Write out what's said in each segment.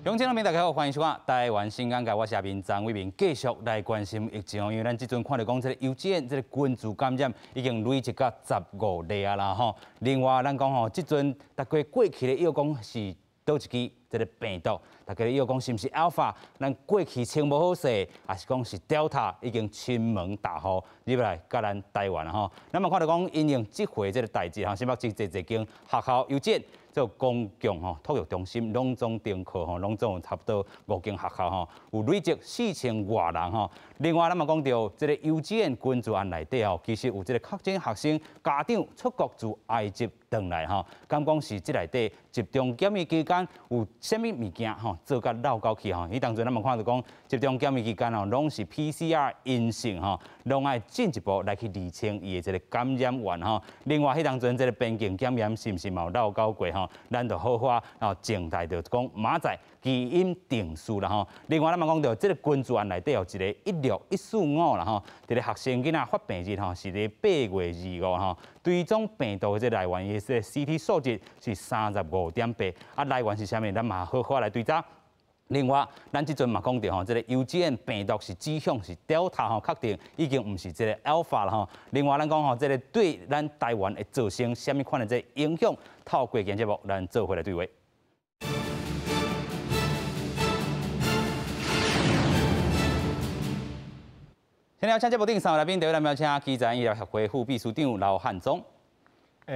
乡亲朋友大家好，歡迎收看《台灣新眼界》，我是阿明張偉明，繼續來關心疫情，因為咱這陣看著講這個幼稚園這個群聚感染已經累積到15例啊啦吼。另外，咱講吼，這陣大家過去咧臆講是佗一支這個病毒，大家咧臆講是毋是 Alpha，咱過去穿無好勢，抑是講是 Delta 已經侵門踏戶入來佮咱台灣吼。咱嘛看著講，因應這回這個代誌吼，新北市濟濟間學校幼稚園做公共吼托育中心攏總停課吼，攏總有差不多五間學校吼，有累積4000外人吼。另外，咱嘛講著這個幼稚園群聚案內底吼，其實有這個確診學生家長出國自埃及轉來吼，敢講是這內底集中檢疫期間有啥物物件吼做甲漏勾去吼？彼當陣咱嘛看著講，集中檢疫期間吼，攏是 PCR 陰性吼，攏愛進一步來去釐清伊的這個感染源吼。另外，彼當陣這個邊境檢驗是毋是嘛有漏勾過吼？咱就好好啊，靜待著講明仔載基因定序啦吼。另外，咱嘛講著這個群聚案內底有一個16145啦吼，這個學生囡仔發病日吼是佇8月25吼，追蹤病毒的這個來源，伊的 CT 數值是35.8，啊來源是啥物？咱嘛好好來追查。另外，咱這陣嘛講著吼，這個幼稚園病毒是指向是 Delta 吼，確定已經毋是這個 Alpha 啦吼。另外，咱講吼，這個對咱台灣會造成啥物款的這個影響？透過今節目，咱做伙來對話。現在請節目頂三位來賓，第一位咱請基層醫療協會副秘書長劉漢宗。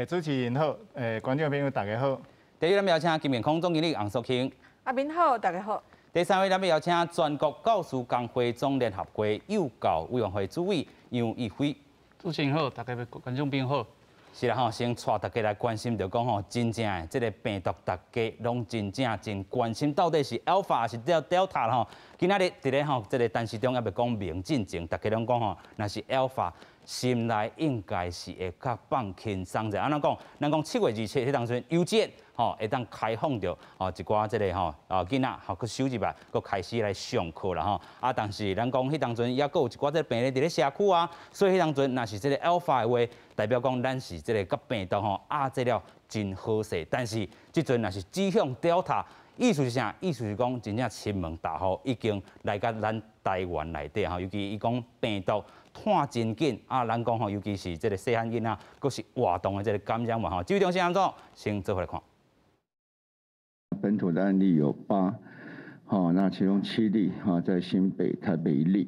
主持人好，觀眾朋友大家好。第二位咱請金健康總經理洪淑卿。阿明好，大家好。第三位咱要邀請全國教師工會總聯合會幼教委員會主委楊逸飛。主持人好，大家觀眾朋友好。是啦吼，先帶大家來關心，就講吼，真正的這個病毒，大家攏真正真關心，到底是 Alpha 還是 Delta 吼？今仔日佇咧吼，這個陳時中猶未講明進前，大家攏講吼，若是 Alpha，心內應該是會較放輕鬆者。按怎講？咱講7月27彼當陣幼稚園吼會當開放著吼一寡這個吼啊囡仔吼閣收入來，閣開始來上課啦吼。啊，但是咱講彼當陣猶閣有一寡這個病例佇咧社區啊，所以彼當陣若是這個 Alpha 的話，代表講咱是這個佮病毒吼壓制了真好勢。但是這陣若是指向 Delta，意思是啥？意思是講真正侵門踏戶已經來到咱台灣內底吼，尤其伊講病毒湠真緊啊！咱講吼，尤其是這個細漢囡仔，閣是活動的這個感染源吼。指揮中心按怎？先做伙來看。本土的案例有8，那其中7例在新北、台北1例，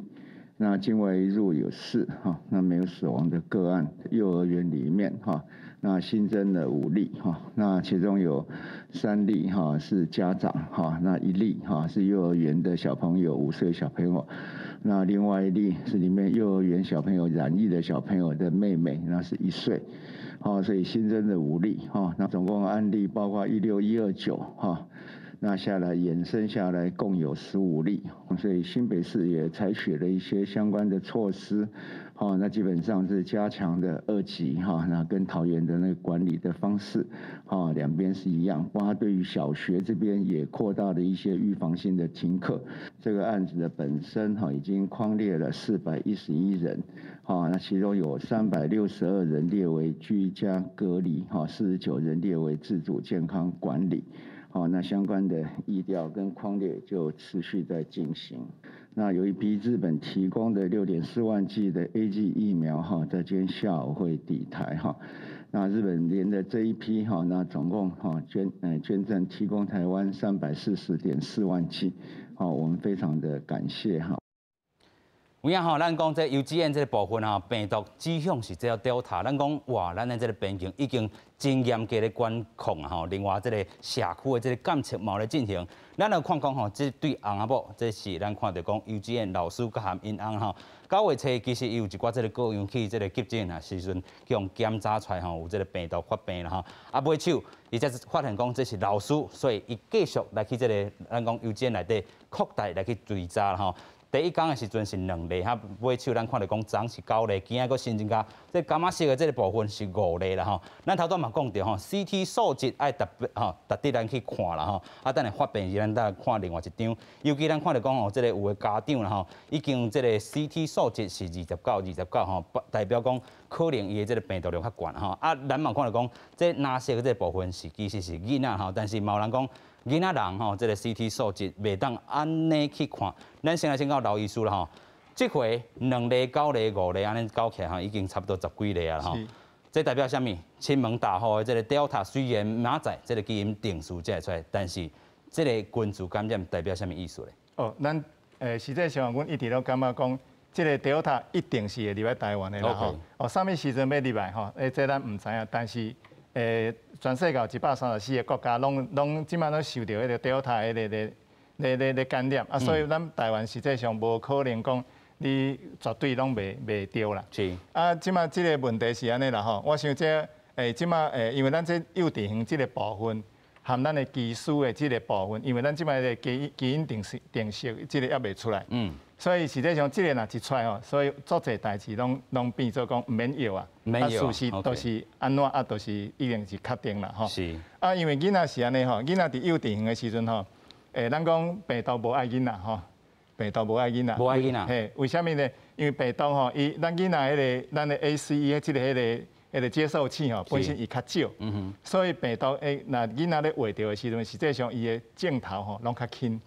那境外移入有4，那沒有死亡的個案。幼兒園裡面那新增了5例，那其中有3例是家長，那1例是幼兒園的小朋友，5歲小朋友，那另外1例是裡面幼兒園小朋友染疫的小朋友的妹妹，那是1歲。所以新增的5例，那總共案例包括16129，那下來衍生下來共有15例，所以新北市也採取了一些相關的措施，那基本上是加強的2級，那跟桃園的那個管理的方式，兩邊是一樣。包括對於小學這邊也擴大了一些預防性的停課。這個案子的本身已經匡列了411人，那其中有362人列為居家隔離，49人列為自主健康管理。那相關的疫調跟匡列就持續在進行。那有一批日本提供的6.4萬劑的 AZ 疫苗，在今天下午會抵台。那日本連的這一批，那總共捐贈提供台灣340.4萬劑，我們非常的感謝。有影吼，咱講這幼稚園這個部分吼，病毒指向是這個 Delta，咱講哇，咱的這個邊境已經真嚴格的管控啊吼。另外，這個社區的這個監測嘛有咧進行。咱來看講吼，這對翁仔某，這是咱看著講幼稚園老師佮含𪜶翁吼。9月初其實伊有一寡這個個樣去這個急診啊時陣，去予檢查出來吼有這個病毒發病啦吼。啊，尾手伊才發現講這是老師，所以伊繼續來去這個咱講幼稚園內底擴大來去追查啦吼。第一工的時陣是2例，哈，尾手咱看著講昨是9例，今仔閣新增加，這柑仔色的這個部分是5例啦吼。咱頭拄嘛講著吼，CT 數值愛特別吼，值得咱去看啦吼。啊，等下發病時咱再看另外一張，尤其咱看著講吼，這個有的家長啦吼，已經這個 CT 數值是29、29吼，代表講可能伊的這個病毒量較懸吼。啊，咱嘛看著講，這藍色的這個部分是其實是囡仔吼，但是嘛有人講。囡仔人吼，這個 CT 數值袂當按呢去看。咱先來請教劉醫師啦吼，這回兩例、九例、五例，按呢加起來吼，已經差不多十幾例啊吼。這代表啥物？侵門大戶的這個 Delta 雖然明仔載這個基因定序才會出來，但是這個群聚感染代表啥物意思咧？哦，咱實際上，阮一直攏感覺講，這個 Delta 一定是會入來台灣的啦吼。哦，啥物時陣欲入來吼？這咱毋知影，但是全世界134個國家攏這擺攏受著彼個 Delta 彼個咧咧咧咧感染啊，所以咱台灣實際上無可能講你絕對攏袂著啦。啊，這擺這個問題是按呢啦吼，我想這這擺因為咱這幼稚園這個部分含咱的基礎的這個部分，因為咱這擺的基因定序這個猶未出來。所以實際上，這個若一出來吼，所以足濟代誌攏變做講毋免藥啊，啊，事實都是按怎啊，都是已經是確定啦吼。啊，因為囡仔是按呢吼，囡仔佇幼稚園的時陣吼，咱講病毒無愛囡仔吼，病毒無愛囡仔。無愛囡仔。嘿，為啥物呢？因為病毒吼，伊咱囡仔彼個咱的 ACE 這個彼個接受器吼，本身伊較少，所以病毒若囡仔咧秽著的時陣，實際上伊的症頭吼攏較輕，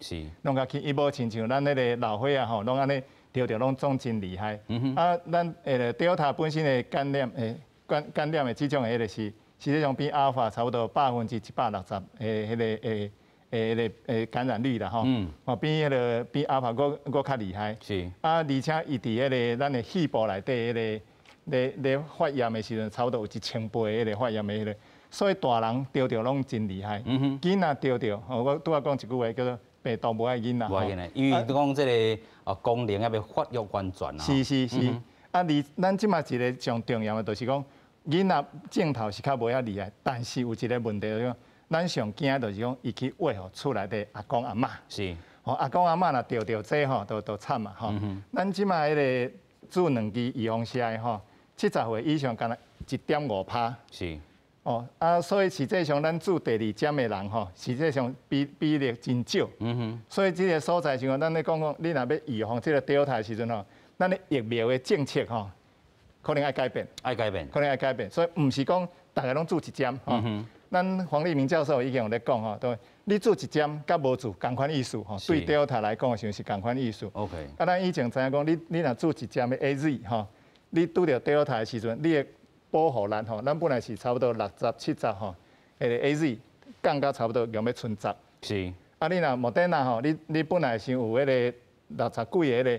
攏較輕，伊無親像咱彼個老歲仔吼，攏按呢著著攏總真厲害。啊，咱個 Delta 本身的感染的這種的彼個是，實際上比阿爾法差不多160%的彼個感染率啦吼，哦，比彼個比阿爾法閣較厲害。啊，而且伊佇彼個咱的肺部內底彼個咧咧發炎的時陣，差不多有1000倍彼個發炎的彼個，所以大人著著攏真厲害。囡仔著著，我拄仔講一句話叫做病毒無愛囡仔。無愛囡仔，因為講這個功能猶未發育完全啊。是是是，啊，而咱這擺一個上重要的就是講，囡仔症頭是較無遐厲害，但是有一個問題就是講，咱上驚就是講，伊去餵予厝內底阿公阿嬤。吼，阿公阿嬤若著著這吼，就慘啊吼。咱這擺彼個注兩支預防射的吼，70歲以上干焦1.5%。哦，啊，所以實際上咱注第二針的人吼，實際上比例真少。所以這個所在像咱咧講講，你若欲預防這個 Delta 的時陣吼，咱的疫苗的政策吼，可能愛改變。愛改變。可能愛改變，所以毋是講逐个攏注一針吼。咱黃立明教授已經有咧講吼，對，你注一針佮無注仝款意思吼，對 Delta 來講的時陣是仝款意思。 啊，咱以前知影講，你若注一針的 AZ 吼，你拄著 Delta 的時陣，你的保護力吼，咱本來是差不多60、70吼，彼個 AZ 降到差不多用欲賰10。啊，你若莫德納吼，你本來是有彼個60幾個彼個，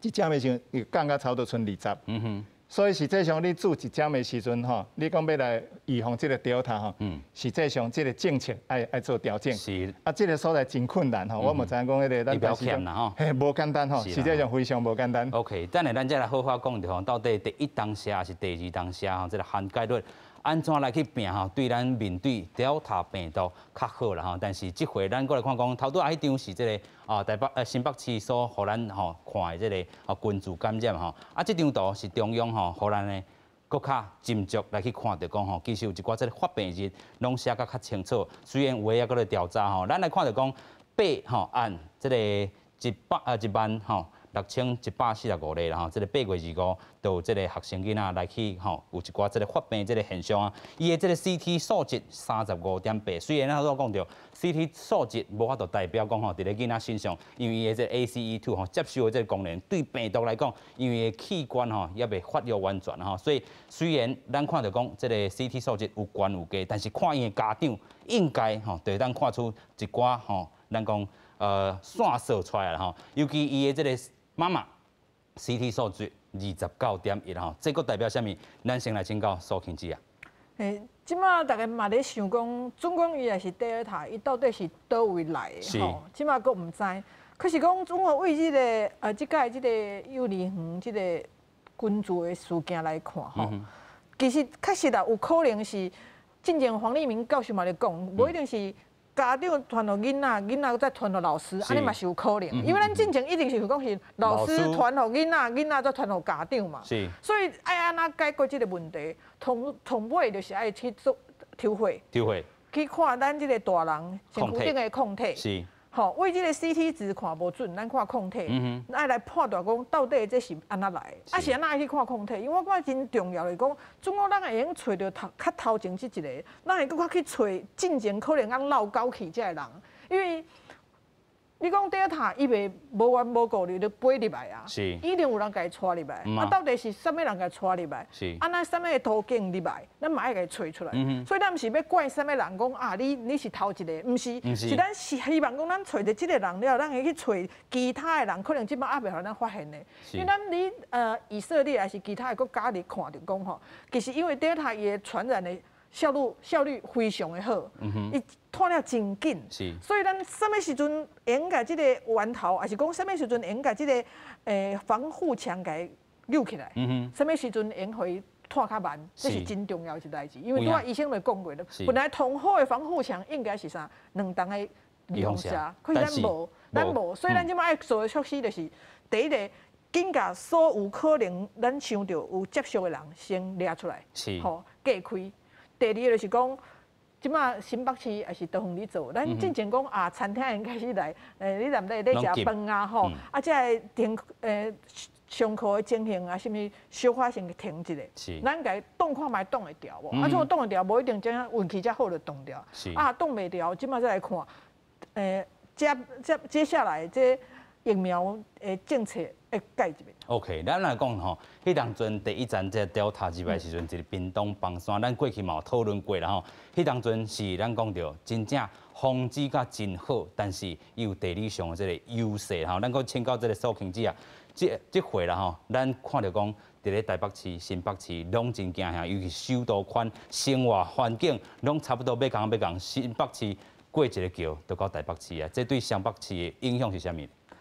一針的時陣，降到差不多賰20。所以實際上，你注一針的時陣吼，你講欲來預防這個 Delta 吼，實際上這個政策愛做調整。啊，這個所在真困難吼，我嘛知影講彼個咱台欠啦吼，嘿，無簡單吼，實際上非常無簡單。 OK，等下咱再來好好講著吼，到底第一當時抑是第二當時吼，這個涵蓋率按怎來去拼吼，對咱面對 Delta 病毒較好啦吼。但是這回咱閣來看講，頭拄仔彼張是這個啊台北新北市所予咱吼看的這個啊群聚感染吼，啊這張圖是中央吼予咱的閣較斟酌來去看著講吼，其實有一寡這個發病日攏寫甲較清楚。雖然有的猶閣咧調查吼，咱來看著講八吼按這個一百啊16,145例啦吼，這個8月25就有這個學生囡仔來去吼，有一寡這個發病這個現象啊。伊的這個 CT 數值35.8，雖然咱頭拄講著 CT 數值無法度代表講吼，佇咧囡仔身上，因為伊的這個 ACE2 吼接受的這個功能對病毒來講，因為伊的器官吼猶未發育完全吼，所以雖然咱看著講這個 CT 數值有懸有低，但是看伊的家長應該吼，就會當看出一寡吼，咱講線索出來啦吼，尤其伊的這個媽媽 CT 數值29.1吼，這閣代表啥物？咱先來請教蘇慶姊啊。這馬逐家嘛咧想講，總講伊也是德爾塔，伊到底是佗位來的吼？這馬閣毋知。可是講總共對這個這擺這個幼兒園這個群聚的事件來看吼，其實確實啦，有可能是進前黃立明教授嘛咧講，無一定是家長傳予囡仔，囡仔閣再傳予老師，按呢嘛是有可能。因為咱進前一定是講是老師傳予囡仔，囡仔再傳予家長嘛。所以愛按怎解決這個問題？頭尾就是愛去做抽血。抽血。去看咱這個大人身軀頂的抗體。吼，為這个 CT 值看無準，咱看抗體，愛來判斷講到底這是按怎來的，啊是按怎愛去看抗體？因為我感覺真重要的講，總講咱會用揣著頭較頭前這一个，咱會閣較去揣進前可能按落溝去這个人，因為你講德爾塔伊袂無緣無故就飛入來啊，一定有人共伊帶入來，啊到底是啥物人共伊帶入來？啊咱啥物的途徑入來，咱嘛愛共伊揣出來。所以咱毋是欲怪啥物人講啊，你是頭一个，毋是，是咱是希望講咱揣著這个人了，咱會去揣其他的人，可能這擺猶未予咱發現的。因為咱佇以色列抑是其他的國家裡看著講吼，其實因為德爾塔伊的傳染的效率非常的好，伊傳了真緊，所以咱啥物時陣會用共這个源頭，抑是講啥物時陣會用共這个防護牆共伊扭起來，啥物時陣會用予伊傳較慢，這是真重要一代誌。因為拄仔醫生就講過了，本來通好的防護牆應該是啥2筒的預防射，可是咱無，咱無，所以咱這擺愛做的措施就是第一个，緊共所有可能咱想著有接觸的人先掠出來，吼隔開。第二个就是講，這擺新北市抑是桃園咧做，咱進前講啊，餐廳開始來，你踮咧咧食飯啊吼，啊，這个停上課的情形啊，啥物小可先停一下，咱共伊擋看覓擋會牢無？啊，這個擋會牢，無一定怎樣運氣才好就擋牢。啊，擋袂牢，這擺再來看，接下來這疫苗的政策會改一遍。 OK，咱來講吼，彼當陣第一站這個 Delta 入來時陣，一個屏東枋山，咱過去嘛有討論過啦吼。彼當陣是咱講著真正防止甲真好，但是伊有地理上的這個優勢吼。咱閣請教這個蘇慶子啊，這回啦吼，咱看著講佇咧台北市、新北市攏真驚嚇，尤其首都圈生活環境攏差不多欲仝欲仝，新北市過一个橋就到台北市啊，這對雙北市的影響是啥物？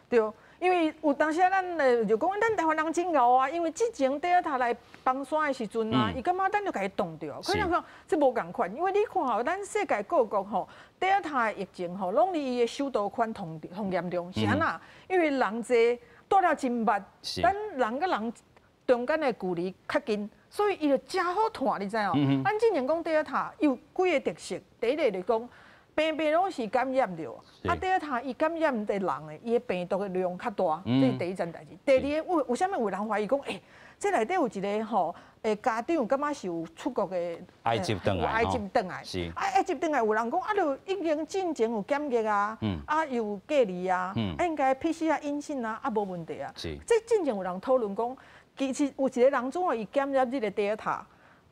對，因為有當時咱就講，咱台灣人真𠢕啊，因為之前德爾塔來枋山的時陣啊，伊感覺咱就共伊擋著，可是講這無仝款，因為你看吼，咱世界各國吼，德爾塔的疫情吼，攏佇伊的首都圈上上嚴重，是按怎？因為人濟，蹛了真密，咱人佮人中間的距離較近，所以伊就誠好傳，你知無？咱之前講德爾塔有幾个特色，第一个就是講，平平攏是感染著，啊，德爾塔伊感染的人的，伊的病毒的量較大，這是第一件代誌。第二个，有啥物有人懷疑講，欸，這內底有一个吼，家長感覺是有出國的，埃及轉來，埃及轉來，啊，埃及轉來有人講，啊，就已經進前有檢疫啊，啊，又隔離啊，啊，應該 PCR 陰性啊，啊，無問題啊。這進前有人討論講，其實有一个人總伊感染這个德爾塔。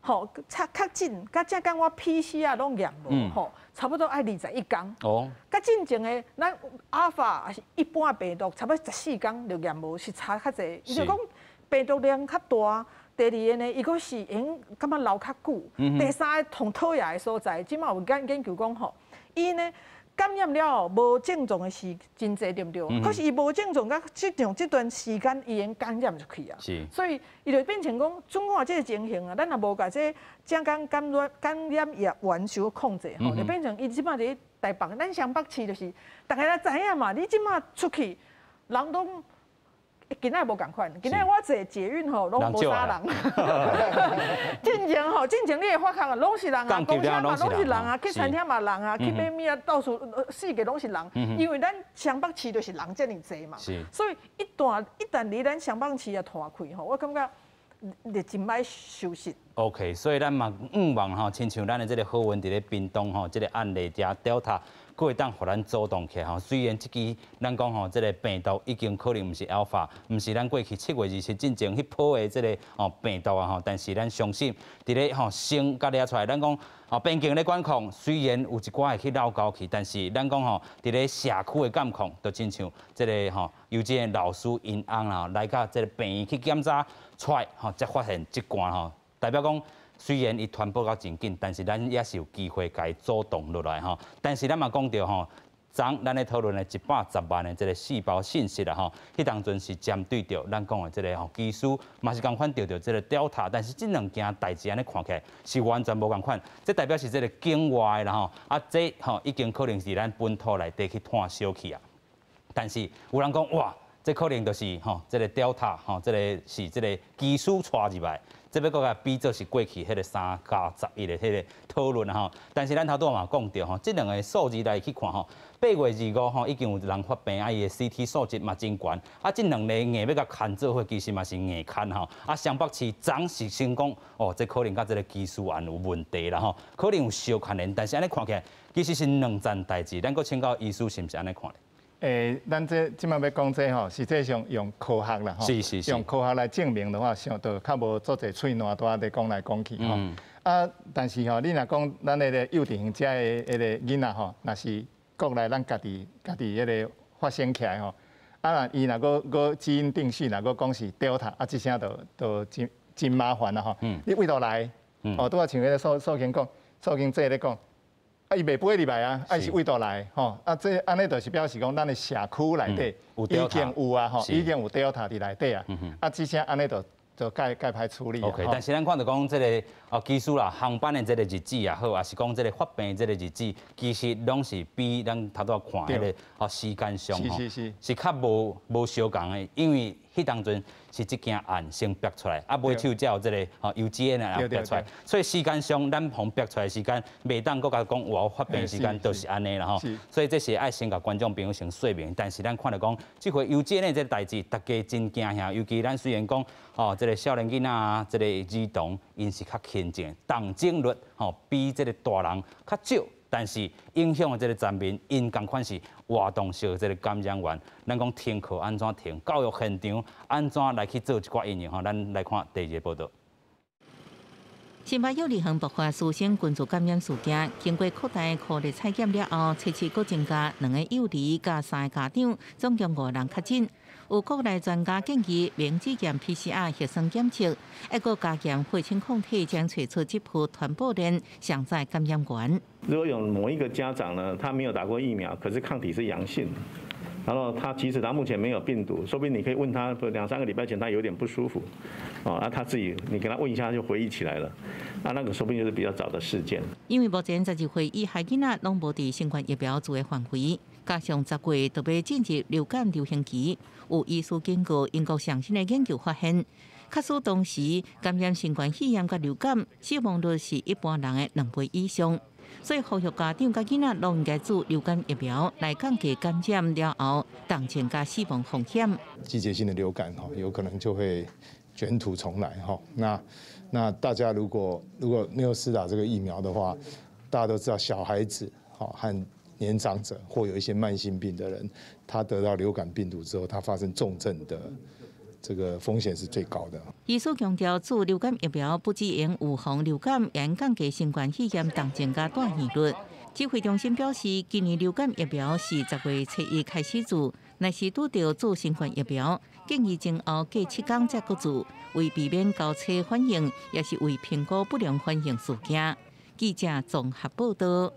吼，確確診，佮這工我 PCR 攏驗無，吼，差不多愛21工。佮進前的咱阿爾法抑是一般病毒，差不多14工就驗無，是差較濟。伊就講病毒量較大。第二个呢，伊閣是會感覺留較久。第三个，上討厭的所在，這擺有研究講吼，伊呢感染了後無症狀的是真濟，對毋對？可是伊無症狀，佮這種這段時間伊會感染入去啊。所以伊就變成講，總共這个情形啊，咱若無共這這工感染源受控制吼，就變成伊這擺佇台北，咱雙北市就是，逐家都知影嘛。你這擺出去，人攏今仔無仝款，今仔我坐捷運吼，攏無啥人。進前吼，進前你會發覺啊，攏是人啊，公車嘛攏是人啊，去餐廳嘛人啊，去買物啊，到處四界攏是人。因為咱雙北市就是人遮爾濟嘛，所以一旦佇咱雙北市啊傳開吼，我感覺就真歹收拾。 OK，所以咱嘛向望吼，親像咱的這个好運佇咧屏東吼，這个案例遮 Delta，閣會當予咱阻擋起來吼。雖然這支咱講吼，這个病毒已經可能毋是 Alpha，毋是咱過去7月27進前彼波的這个吼病毒啊吼，但是咱相信佇咧吼先共掠出來，咱講吼邊境咧管控，雖然有一寡會去落溝去，但是咱講吼佇咧社區的監控，就親像這个吼幼稚園老師𪜶翁啦，來到這个病院去檢查出來吼，才發現這罐吼。代表講，雖然伊傳播到真緊，但是咱也是有機會共伊阻擋落來吼。但是咱嘛講著吼，昨咱咧討論的110萬的這个細胞信息啦吼，彼當陣是針對著咱講的這个吼機師，嘛是仝款著著這个 Delta，但是這兩件代誌按呢看起來是完全無仝款，這代表是這个境外的啦吼，啊這吼已經可能是咱本土內底去傳小去啊。但是有人講哇，這可能就是吼這个 Delta 吼，這个是這个機師帶入來。這欲閣共比做是過去彼个3加11的彼个討論吼。但是咱頭拄嘛講著吼，這兩个數字來去看吼，8月25吼已經有人發病，啊伊的 CT 數值嘛真懸，啊這兩个硬欲共牽做伙，其實嘛是硬牽吼。啊雙北市昨是先講，哦，這可能佮這个技術案有問題啦吼，可能有相牽連，但是按呢看起來，其實是兩件代誌。咱閣請教醫師是毋是按呢看咧？咱這這擺欲講這吼，實際上用科學啦吼，用科學來證明的話，相對較無足濟喙瀾蹛咧講來講去吼。啊，但是吼，你若講咱彼个幼稚園遮的彼个囡仔吼，若是國內咱家己家己彼个發生起來吼，啊，伊若閣閣基因定序，若閣講是 Delta，啊，這聲就就真真麻煩啦吼。你佗來，哦，拄仔像彼个素素卿講，素卿姐咧講。啊，伊袂飛入來啊，啊，伊是佗來吼，啊，這按呢就是表示講，咱的社區內底已經有啊，吼，已經有 Delta 佇內底啊，啊，這聲按呢就就蓋蓋歹處理。 OK，但是咱看著講這个哦，其實啦，航班的這個日子也好，抑是講這个發病的這個日子，其實攏是比咱頭拄仔看彼个哦時間上吼，是較無無相仝的，因為彼當陣是這件案先爆出來，啊，尾手才有這个吼幼稚園也爆出來，所以時間上咱予爆出來時間，袂當閣共講有發病時間就是按呢啦吼，所以這是愛先共觀眾朋友先說明。但是咱看著講，這回幼稚園的這个代誌，大家真驚嚇，尤其咱雖然講哦，這个少年囡仔啊，這个兒童𪜶是較輕症，重症率吼比這个大人較少。但是影響的這个層面，𪜶仝款是活動式的這个感染源。咱講停課按怎停，教育現場按怎來去做一寡應用吼？咱來看第二个報導。新北幼兒園爆發師生群聚感染事件，經過擴大顆粒採檢了後，測試閣增加兩个幼兒佮三个家長，總共五人確診。有國內專家建議，免只驗 PCR 核酸檢測，抑閣加驗血清抗體，將揣出這波傳播鏈潛在感染源。如果有某一個家長呢，他沒有打過疫苗，可是抗體是陽性，然後他即使他目前沒有病毒，說不定你可以問他，兩三個禮拜前他有點不舒服，哦，那他自己你跟他問一下就回憶起來了，那那個說不定就是比較早的事件。因為目前12歲以下囡仔攏無佇新冠疫苗注的範圍，加上10月就欲進入流感流行期，有醫師警告，英國上新的研究發現，假使同時感染新冠肺炎佮流感，死亡率是一般人的2倍以上。所以呼籲家長佮囡仔攏應該注流感疫苗，來降低感染了後重症佮死亡風險。季節性的流感哈，有可能就會捲土重來哈。那大家如果沒有施打這個疫苗的話，大家都知道小孩子哈和年長者或有一些慢性病的人，他得到流感病毒之後，他發生重症的這個風險是最高的。醫師強調，注流感疫苗不只能預防流感，也能降低新冠肺炎重症佮住院率。指揮中心表示，今年流感疫苗是10月初一開始注，若是拄著注新冠疫苗，建議前後隔7天才閣注，為避免交叉反應，也是為評估不良反應事件。記者綜合報道。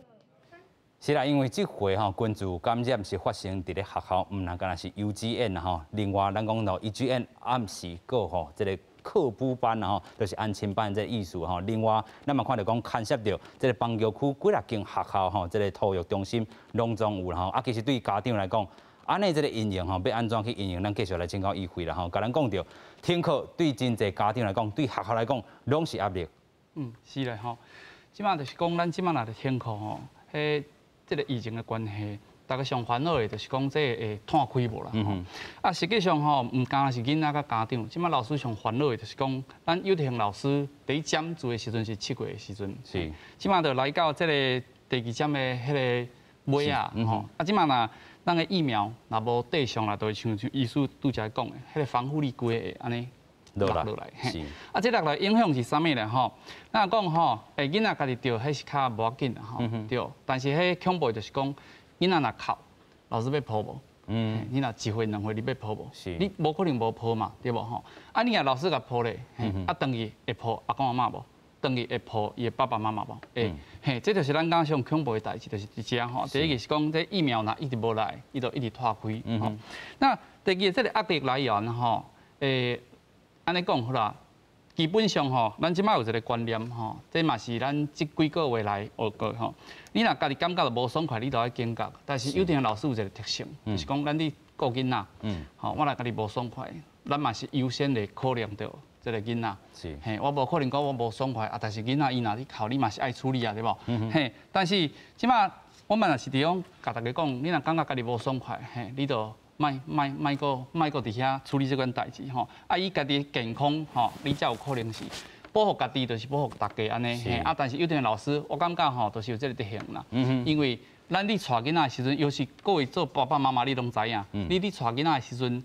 是啦，因為這回吼群聚感染是發生佇咧學校，毋但干焦是幼稚園吼。另外，咱講到幼稚園暗時閣吼，這个課輔班吼，就是安親班這个意思吼。另外，咱嘛看著講牽涉著這个板橋區幾若間學校吼，這个托育中心攏總有吼。啊，其實對家長來講，按呢這个因應吼，欲按怎去因應？咱繼續來請教醫會啦吼。共咱講著停課對真濟家長來講，對學校來講，攏是壓力。嗯，是咧吼。這馬就是講，咱這馬若咧停課吼，彼這个疫情的關係，大家上煩惱的就是講這个會湠開無啦。啊，實際上吼，毋干焦是囡仔佮家長，這馬老師上煩惱的就是講，咱幼兒園老師第一針注的時陣是7月的時陣，這馬就來到這個第二針的彼个尾仔吼。啊，這馬若咱的疫苗若無對上啦，就會像醫師拄才講的，彼个防護力規个會按呢落落來。啊，這落來影響是啥物咧？吼，咱講吼，囡仔家己著，彼是較無要緊啦，吼，對。但是彼恐怖就是講，囡仔若哭，老師欲抱無？你若一歲兩歲，你欲抱無？你無可能無抱嘛，對無吼？啊，你若老師共抱咧，啊，轉去會抱阿公阿嬤無？轉去會抱伊的爸爸媽媽無？會，嘿，這就是咱感覺上恐怖的代誌，就是佇遮吼。第一个是講，這疫苗若一直無來，伊就一直湠開。吼，那第二个這个壓力來源吼，按呢講好啦，基本上吼，咱這馬有一个觀念吼，這嘛是咱這幾個月來學過吼。你若家己感覺無爽快，你就愛警覺。但是幼稚園老師有一个特性，就是講咱咧顧囡仔，吼，我若家己無爽快，咱嘛是優先會考量著。這个囡仔。是。嘿，我無可能講我無爽快啊，但是囡仔伊若咧哭，你嘛是愛處理啊，對無？嘿，但是這馬我嘛若是佇講，共大家講，你若感覺家己無爽快，嘿，你就莫莫莫閣莫閣佇遐處理這款代誌吼。啊，以家己健康吼，你才有可能是保護家己，就是保護大家按呢。嘿，啊，但是幼稚園老師，我感覺吼，就是有這个德行啦。因為咱咧帶囡仔的時陣，尤其各位做爸爸媽媽，你攏知影。你咧帶囡仔的時陣，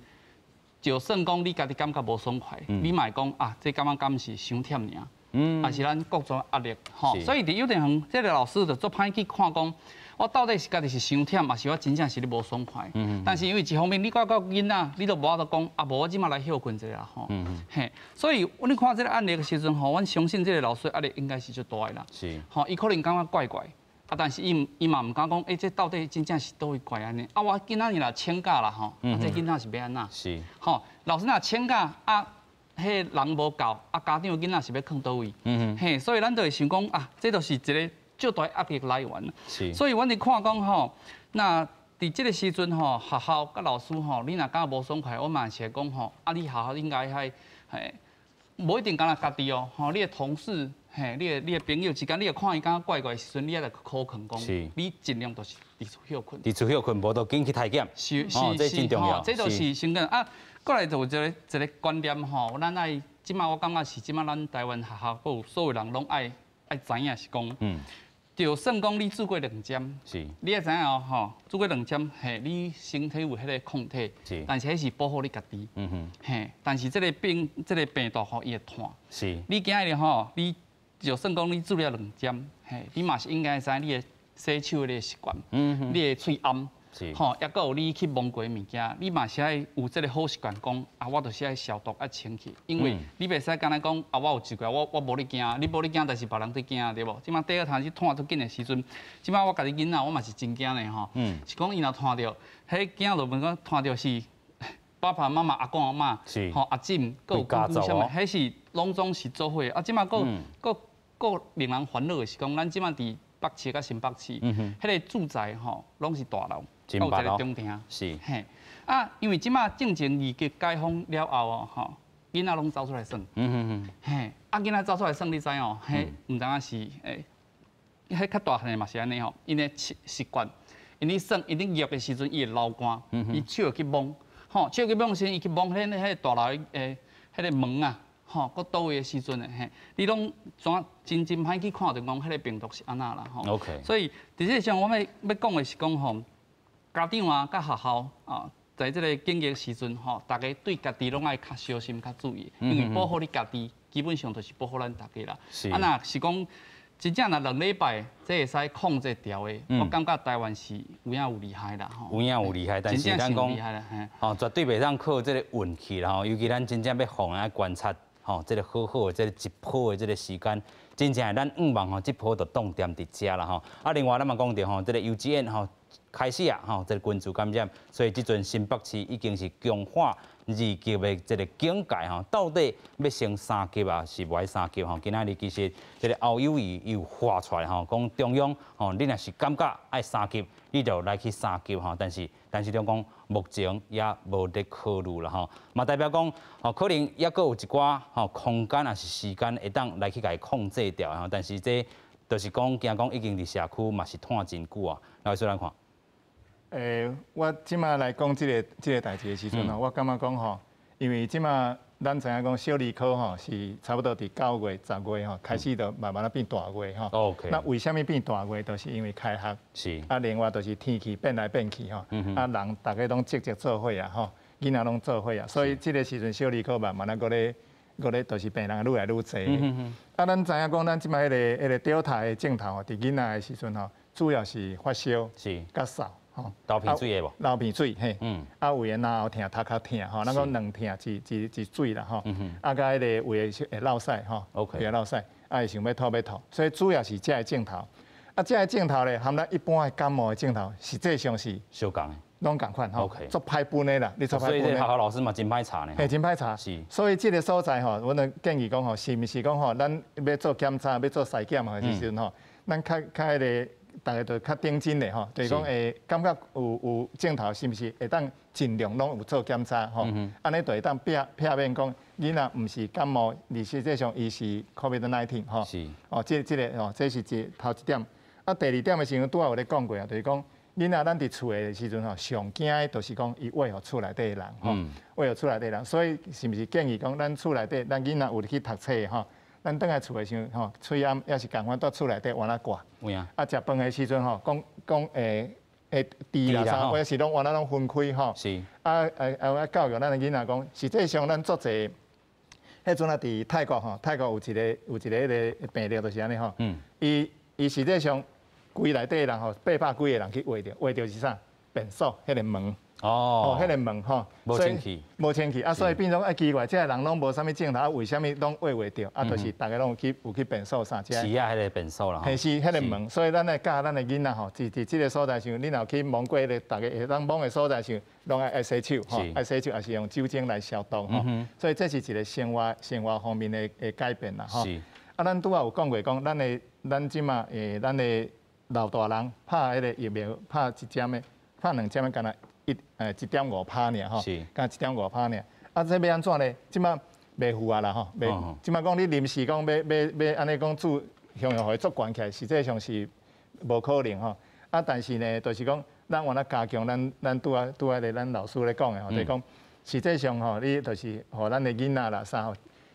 就算講你家己感覺無爽快，你嘛會講啊，這感覺敢是傷忝爾，抑是咱各種壓力吼。所以佇幼稚園，這个老師就足歹去看講，我到底是家己是傷忝，抑是我真正是咧無爽快。但是因為一方面，你看到囡仔，你都無法度講啊，無我這馬來歇睏一下吼。嘿，所以你看這个案例的時陣吼，阮相信這个老師壓力應該是足大的啦。吼，伊可能感覺怪怪。啊！但是伊伊嘛毋敢講，欸，這到底真正是佗位怪按呢？啊，我今仔日若請假啦吼，啊，這囡仔是欲按怎？吼，老師若請假啊，彼人無夠，啊，家長囡仔是欲囥佗位？嘿，所以咱就會想講啊，這就是一个足大壓力來源。所以阮佇看講吼，那佇這个時陣吼，學校佮老師吼，你若感覺無爽快，我嘛是會講吼，啊，你學校應該愛嘿，無一定干焦家己哦，吼，你的同事。嘿，你的朋友之間，你會看伊感覺怪怪的時陣，你也來苦勸講，你盡量就是佇厝歇睏。佇厝歇睏，無就緊去篩檢。是是是，吼，這就是先講啊。過來就有一个一个觀念吼，咱愛這馬我感覺是這馬咱台灣學校閣有所有人攏愛愛知影是講，就算講你注過兩針，你愛知影哦吼，注過兩針，嘿，你身體有彼个抗體，但是彼是保護你家己，嘿，但是這个病這个病毒吼，伊會傳，你今日吼，你就算講你注了兩針，嘿，你嘛是應該知你的洗手的習慣，你的喙罨，吼，抑閣有你去摸過的物件，你嘛是愛有這个好習慣，講啊，我就是愛消毒愛清氣，因為你袂使干焦講啊，我有一個我我無咧驚，你無咧驚，但是別人咧驚，對無？這馬 Delta 去傳足緊的時陣，這馬我家己囡仔，我嘛是真驚的吼，是講伊若傳著，彼驚就問講傳著是爸爸媽媽、阿公阿嬤，吼阿姊，閣有姑姑啥物，彼是攏總是做伙。啊，這馬閣閣閣令人煩惱的是講，咱這馬佇北市佮新北市，彼个住宅吼，攏是大樓，有一个中庭，嘿，啊，因為這馬進前二級解封了後哦，吼，囡仔攏走出來耍，嘿，啊，囡仔走出來耍，你知哦，彼毋知影是欸，彼較大漢的嘛是按呢吼，𪜶的習習慣，𪜶咧耍，𪜶咧熱的時陣，伊會流汗，伊手會去摸，吼，手去摸時，伊去摸彼彼个大樓的彼个門啊。吼，閣佗位的時陣的嘿，你攏怎真真歹去看著講彼个病毒是按怎啦吼。所以佇這个上，我欲欲講的是講吼，家長啊，佮學校啊，在這个檢疫時陣吼，大家對家己攏愛較小心、較注意，因為保護你家己，基本上就是保護咱大家啦。啊，若是講真正若兩禮拜，這會使控制牢的，我感覺台灣是有影有厲害啦吼。有影有厲害，但是咱講，吼，絕對袂當靠這个運氣啦吼，尤其咱真正欲防愛觀察。吼，這个好好的這个一波的這个時間，真正咱向望吼，這波就凍點佇遮啦吼。啊，另外咱嘛講著吼，這个幼稚園吼開始啊吼，這个群聚感染，所以這陣新北市已經是強化二級的這个警戒吼，到底欲升三級啊，是無愛三級吼？今仔日其實這个侯友宜有話出來吼，講中央吼，你若是感覺愛三級，你就來去三級吼，但是陳時中講目前也無咧考慮啦吼，嘛代表講吼可能猶閣有一寡吼空間抑是時間會當來去共伊控制掉吼，但是這就是講驚講已經佇社區嘛是拖真久啊，老師咱看。我這馬來講這个這个代誌的時陣吼，我感覺講吼，因為這馬咱知影講小兒科吼是差不多佇9月、10月吼開始就慢慢仔變大月吼。那為啥物變大月？就是因為開學。啊，另外就是天氣變來變去吼，啊人逐家攏積極做伙啊吼，囡仔攏做伙啊，所以這个時陣小兒科慢慢仔閣咧閣咧，就是病人愈來愈濟。啊，咱知影講咱這馬彼个彼个 Delta 的症頭吼，佇囡仔的時陣吼，主要是發燒、咳嗽。吼，流鼻水的無？流鼻水嘿，啊，有的嚨喉疼、頭殼疼吼，咱講兩疼一一一水啦吼，啊，佮彼个有的會落屎吼，會落屎，啊，會想欲吐欲吐，所以主要是這个症頭。啊，這个症頭咧，含咱一般的感冒的症頭，實際上是相仝的，攏仝款吼，足歹分的啦，你足歹分的。所以學校老師嘛真歹查呢。嘿，真歹查。所以這个所在吼，阮就建議講吼，是毋是講吼，咱欲做檢查、欲做篩檢的時陣吼，咱較較彼个。逐家都較認真的吼，就是講會感覺有症頭，是毋是會當盡量攏有做檢查吼？按呢就會當避免講囡仔毋是感冒，而實際上伊是 COVID-19 吼。哦，這個吼，這是頭一點。啊，第二點的時陣，拄仔有咧講過啊，就是講囡仔咱佇厝的時陣吼，上驚的就是講伊餵予厝內底的人吼，餵予厝內底的人，所以是毋是建議講咱厝內底，咱囡仔有去讀冊的吼，咱轉來厝的時陣吼，喙罨也是仝款，蹛厝內底換仔掛。啊，食飯的時陣吼，講講會會豬啦啥，或者是攏換仔攏分開吼。啊啊啊！教育咱的囡仔講，實際上咱足濟，彼陣啊佇泰國吼，泰國有一個彼个病例就是按呢吼。伊實際上規內底的人吼，800幾個人去畫著，畫著是啥？便所彼个門。哦，彼个門吼，無清氣，無清氣啊，所以變做啊奇怪，這个人攏無啥物症頭，啊為啥物攏畫袂著？啊，就是逐家攏有去便所啥這。是啊，彼个便所啦。嘿，是彼个門，所以咱愛教咱的囡仔吼，佇這个所在上，你若去摸過彼个，逐家會當摸的所在上，攏愛洗手吼，愛洗手，也是用酒精來消毒吼。所以這是一個生活方面的改變啦吼。啊，咱拄仔有講過講，咱這馬咱的老大人拍彼個疫苗，拍一針的，拍兩針的，敢若1.5趴爾吼，敢若1.5趴爾。啊，這欲按怎呢？這馬袂赴啊啦吼，袂。這馬講你臨時講欲按呢講注雄雄予伊足懸起來，實際上是無可能吼。啊，但是呢，就是講咱原來加強咱拄仔咧咱老師咧講的吼，就是講實際上吼，你就是予咱的囡仔啦啥吼，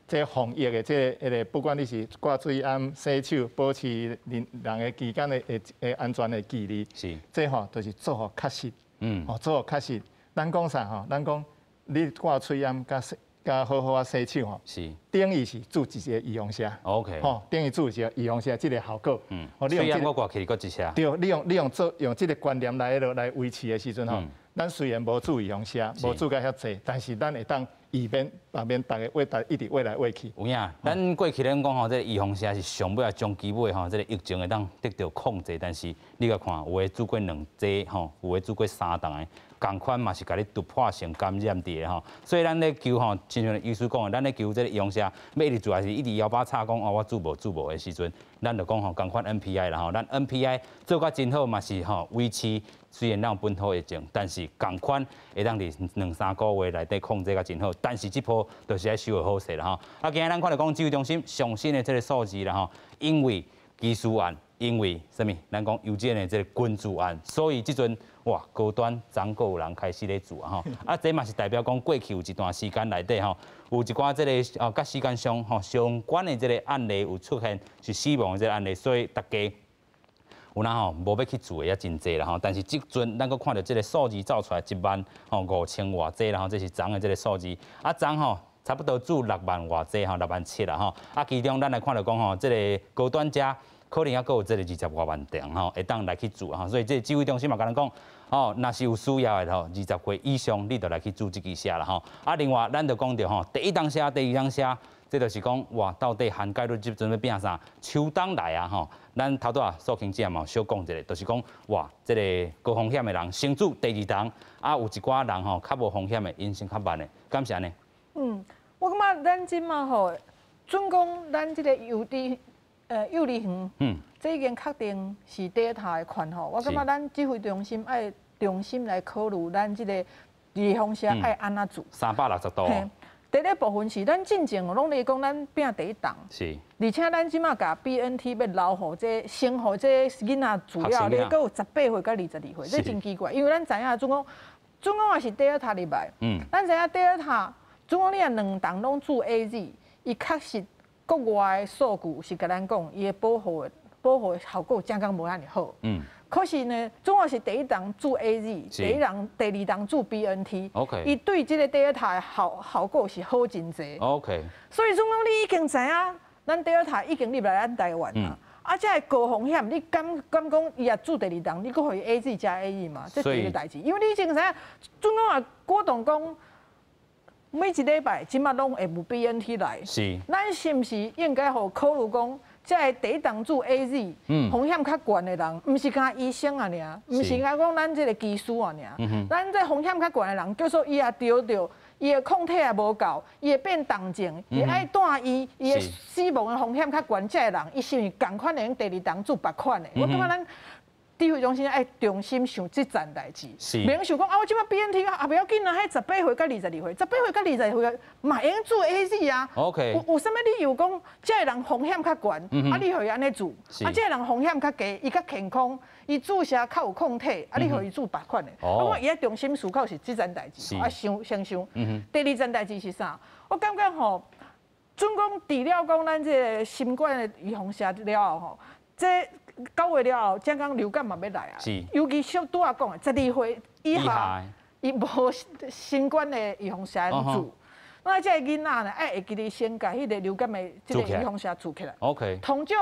這防疫的這个彼个，不管你是掛喙罨、洗手、保持人人的之間的安全的距離，這吼就是做予確實。哦，做予確實。咱講啥吼？咱講你掛喙罨佮洗佮好好仔洗手吼，等於是注一個預防射。 吼，等於注一個預防射，這個效果。喙罨閣掛起閣一射。對，你用這個觀念來彼落來維持的時陣吼，咱雖然無注預防射，無注甲遐濟，但是咱會當避免避免逐家餵逐一直餵來餵去。有影，咱過去咱講吼，這个預防射是上尾仔終其尾吼，這个疫情會當得到控制。但是你共看，有的注過兩劑吼，有的注過三針的，仝款嘛是共你突破性感染佇的吼。所以咱咧求吼，親像醫師講的，咱咧求這个預防射，欲一直注，還是一直搖擺插講哦，我注無注無的時陣，咱就講吼，仝款 NPI 啦吼，咱 NPI 做甲真好嘛是吼維持。雖然咱有本土疫情，但是仝款會當佇兩三個月內底控制甲真好。但是這波就是愛收予好勢啦吼。啊，今日咱看著講指揮中心上新的這个數字啦吼，因為技師案，因為啥物？咱講幼稚園的這个群聚案，所以這陣哇高端昨閣有人開始咧注啊吼。啊，這嘛是代表講過去有一段時間內底吼，有一寡這个哦，佮時間上吼相關的這个案例有出現是死亡的這个案例，所以逐家。有影吼，無欲去注的也真濟啦吼，但是這陣咱閣看著這个數字走出來1萬吼5千外劑啦吼，這是昨的這个數字。啊，昨吼差不多注6萬外劑吼，6萬7啦吼。啊，其中咱來看著講吼，這个高端遮可能猶閣有這个20外萬張吼，會當來去注吼。所以這个指揮中心嘛，共咱講，哦，若是有需要的吼，20歲以上你就來去注這支射啦吼。啊，另外咱就講著吼，第一針射，第二針射。這就是講哇，到底涵蓋率這陣欲變啥？秋冬來啊吼，咱頭拄仔素卿姐嘛小講一下，就是講哇，這个高風險的人先注第二針，啊有一寡人吼較無風險的，𪜶先較慢的，敢是按呢？嗯，我感覺咱這馬吼，準講咱這个幼兒園，這已經確定是 Delta 的款吼，我感覺咱指揮中心愛重新來考慮咱這个預防射愛按怎做？360度。第一个部分是咱進前攏咧講咱拼第一針，而且咱這馬共 BNT 欲留予這先予這囡仔注了，咧閣有18歲佮22歲，這真奇怪，因為咱知影準講也是 Delta 入來，咱知影 Delta 準講你若兩針攏注 AZ，伊確實國外的數據是共咱講，伊的保護效果誠敢無遐爾好。可是呢，總歸是第一針注 AZ，第二針注 BNT，伊對這个 Delta 的效果是好真濟。 所以總講你已經知影，咱 Delta 已經入來咱台灣啦。啊，這个高風險，你敢講伊若注第二針，你閣予伊 AZ 加 AZ 嘛？這第一个代誌，因為你已經知影，準講啊，果凍講每一禮拜這馬攏會有 BNT 來。咱是毋是應該予考慮講？這个第一針注 AZ 風險較懸的人，毋是干醫生啊爾，毋是干講咱這个技師啊爾，咱這風險較懸的人，叫做伊也著著，伊的抗體也無夠，伊會變重症，伊愛住院，伊的死亡的風險較懸，這个人，伊是毋是仝款會用第二針注別款的？我感覺咱指挥中心愛重新想這層代誌，免想講啊，我這擺 BNT 啊，袂要緊啊，彼18歲佮22歲，18歲佮22歲嘛會用注 AZ 啊。 有啥物理由講這个人風險較懸，啊你予伊按呢注？啊這个人風險較低，伊較健康，伊注射較有抗體，啊你予伊注別款的。我伊愛重新思考是這層代誌，啊想先想。第二層代誌是啥？我感覺吼，準講除了講咱這个新冠的預防射了後吼，這9月了後，才講流感嘛欲來啊。尤其像拄仔講的，12歲以下，伊無新冠的預防射注。那這个囡仔呢，愛會記得先共彼个流感的這個預防射注起來。 通少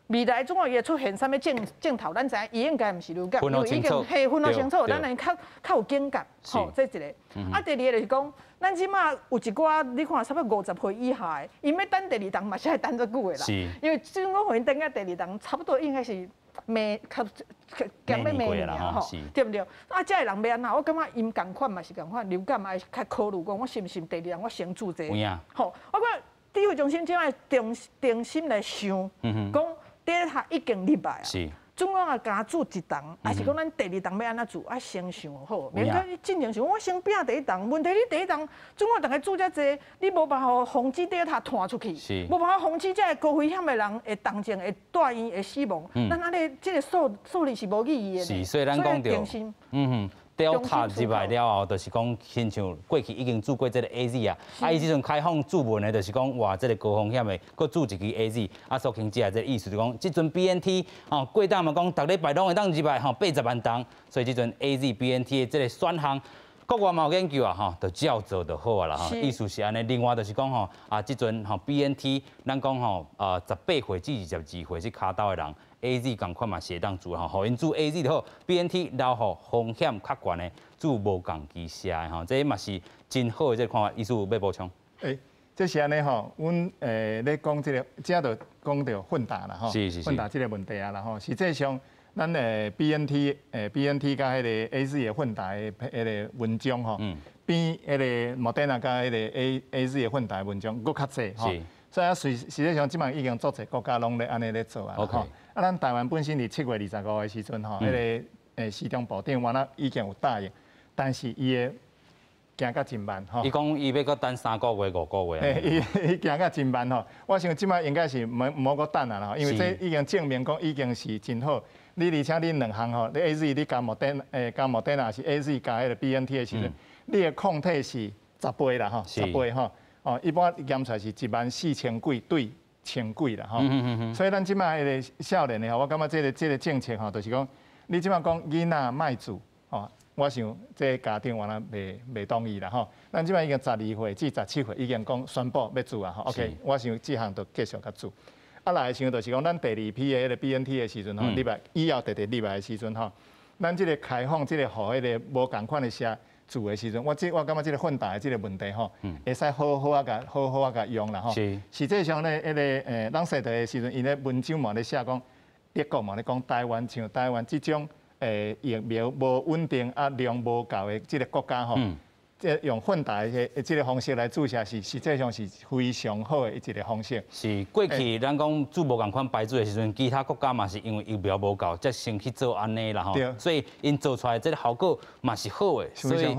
未來總會會出現啥物症症頭，咱知影伊應該毋是流感，因為已經嘿分予清楚，咱會較較有警覺。吼，這一个。啊，第二个就是講，咱這馬有一寡，你看差不多50歲以下的，𪜶欲等第二筒嘛是愛等足久的啦。因為準講予𪜶等到第二筒，差不多應該是明較兼欲明年啊，吼，對毋對？啊，這个人欲按怎？我感覺𪜶仝款嘛是仝款，流感嘛愛較考慮講，我是毋是第二筒我先注這個？吼，我感覺指揮中心這擺重重新來想，講德爾塔已經入來啊。總講啊，加注一筒，還是講咱第二筒欲按怎注，愛先想好，免講你進前想我先拼第一筒，問題你第一筒總講逐家注遮濟，你無辦法防止德爾塔傳出去，無辦法防止這个高危險的人會重症、會住院、會死亡。咱按呢這个數數字是無意義的。是，所以咱講著，德爾塔入來了後，就是講親像過去已經注過這个 AZ 啊，啊，伊這陣開放注文的，就是講哇，這个高風險的，閣注一支 AZ，啊，蘇清姐這个意思就講，這陣 BNT 吼，過檔嘛講，逐禮拜攏會當入來吼，80萬筒，所以這陣 AZ、BNT 的這个選項，國外嘛有研究啊，吼，就照做就好啊啦，吼，意思是按呢。另外就是講吼，啊，這陣吼 BNT，咱講吼，啊，18歲至22歲是跤兜的人。AZ 仝款嘛是會當注吼，予𪜶注 AZ 就好，BNT 留予風險較懸的注無仝支射的吼，這嘛是真好的這个看法。醫師欲補充？欸，這是按呢吼，阮咧講這个，這就講著混打啦吼，混打這个問題啊啦吼，實際上咱BNT BNT 佮彼个 AZ 的混打的彼个文章吼，比彼个莫德納佮彼個 AZ 的混打的文章閣較濟吼。所以啊，實實際上這擺已經足濟國家攏咧按呢咧做啊吼。啊，咱台灣本身佇7月25的時陣吼，彼个時中部長原來已經有答應，但是伊的行甲真慢吼。伊講伊欲閣等3個月、5個月。嘿，伊行甲真慢吼。我想這擺應該是毋好閣等啊啦，因為這已經證明講已經是真好。你而且你兩項吼，你 AZ 你加莫德加莫德納是 AZ 加彼个 BNT 的時陣，你的抗體是十倍啦吼，十倍吼。哦，一般驗出來是1萬4千幾對千幾啦吼。所以咱這擺彼个少年的吼，我感覺這个政策吼，就是講你這擺講囡仔莫注吼，我想這个家長原來袂同意啦吼。咱這擺已經12歲至17歲已經講宣布欲注啊吼。OK，我想這項就繼續共注。啊來想就是講，咱第二批的彼个 BNT 的時陣吼，入來以後直直入來的時陣吼，咱這个開放這个予彼个無仝款的射注的時陣，我感覺這个混打的這个問題吼，會使好好啊共好好啊共用啦吼。實際上咧，彼个朗世德的時陣，𪜶咧文章嘛咧寫講，德國嘛咧講台灣像台灣這種疫苗無穩定啊量無夠的這个國家吼，這用混打的這个方式來注射是實際上是非常好的一個方式。是過去咱講注無仝款牌子的時陣，其他國家嘛是因為疫苗無夠，才先去做按呢啦吼。所以𪜶做出來這个效果嘛是好的。所以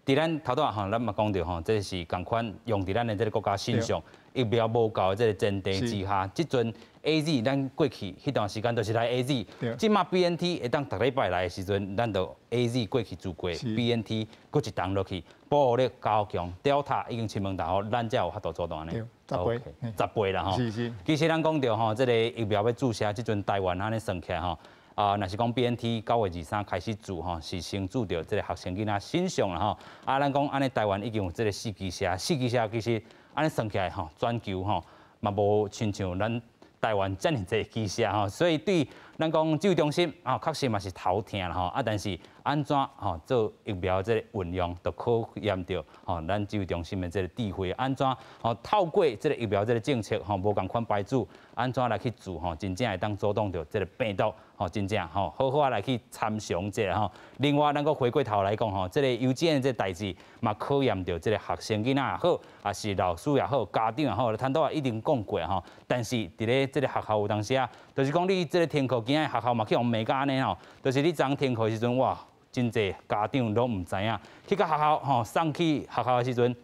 佇咱頭拄仔吼，咱嘛講著吼，這是仝款用佇咱的這个國家身上，疫苗無夠的這个前提之下，這陣 AZ 咱過去彼段時間都是來 AZ，這馬 BNT 會當逐禮拜來的時陣，咱就 AZ 過去注過，BNT閣一筒落去，保護力加強。Delta 已經侵門踏戶，咱才有法度做到按呢。十倍， 10倍啦吼。其實咱講著吼，這个疫苗欲注射，這陣台灣按呢算起來吼，啊，若是講 BNT 9月23開始注吼，是先注著這个學生囡仔身上啦吼。啊，咱講按呢台灣已經有這个四支射，四支射其實按呢算起來吼，全球吼嘛無親像咱台灣遮爾濟支射吼，所以對咱講指揮中心啊，確實嘛是頭疼啦吼。啊，但是按怎吼做疫苗這个運用，就考驗著吼咱指揮中心的這个智慧。按怎吼透過這个疫苗這个政策吼，無仝款牌子，按怎來去做吼，真正會當阻擋著這个病毒吼，真正吼好好啊來去參詳這个吼。另外，咱閣回過頭來講吼，這个幼稚園這个代誌嘛考驗著這个學生囡仔也好，抑是老師也好，家長也好，坦拄仔一定講過吼。但是佇咧這个學校有當時啊，就是講你這个停課囝的學校嘛去予罵甲按呢吼，就是你昨停課的時陣，哇，真濟家長攏毋知影，去到學校吼送去學校的時陣，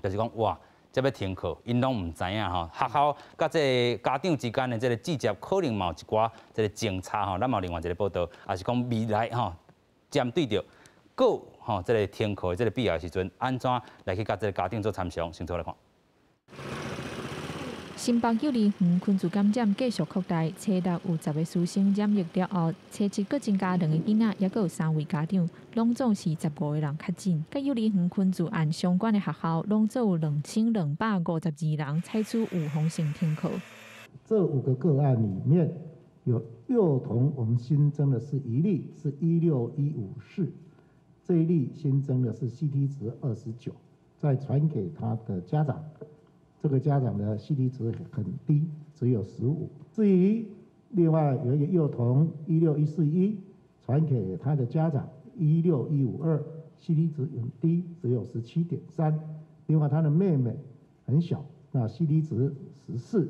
就是講哇，才欲停課，𪜶攏毋知影吼。學校佮這個家長之間的這個直接可能嘛有一寡這個政策吼，咱嘛有另外一個報道，也是講未來吼，針對著閣吼這個停課的這個必要的時陣，按怎來去佮這個家長做參詳，先做來看。新北幼兒園群聚感染繼續擴大，初六有10個師生染疫了後，初七閣增加兩個囡仔，抑閣有三位家長，攏總是15個人確診。佮幼兒園群聚案相關的學校，攏總有2252人採取預防性停課。這5個個案裡面，有幼童，我們新增的是1例，是16154，這一例新增的是 CT 值29，再傳給他的家長。這個家長的 CT 值很低，只有15。至於另外有一個幼童16141，傳給他的家長16152，CT 值很低，只有17.3。另外他的妹妹很小，那 CT 值14，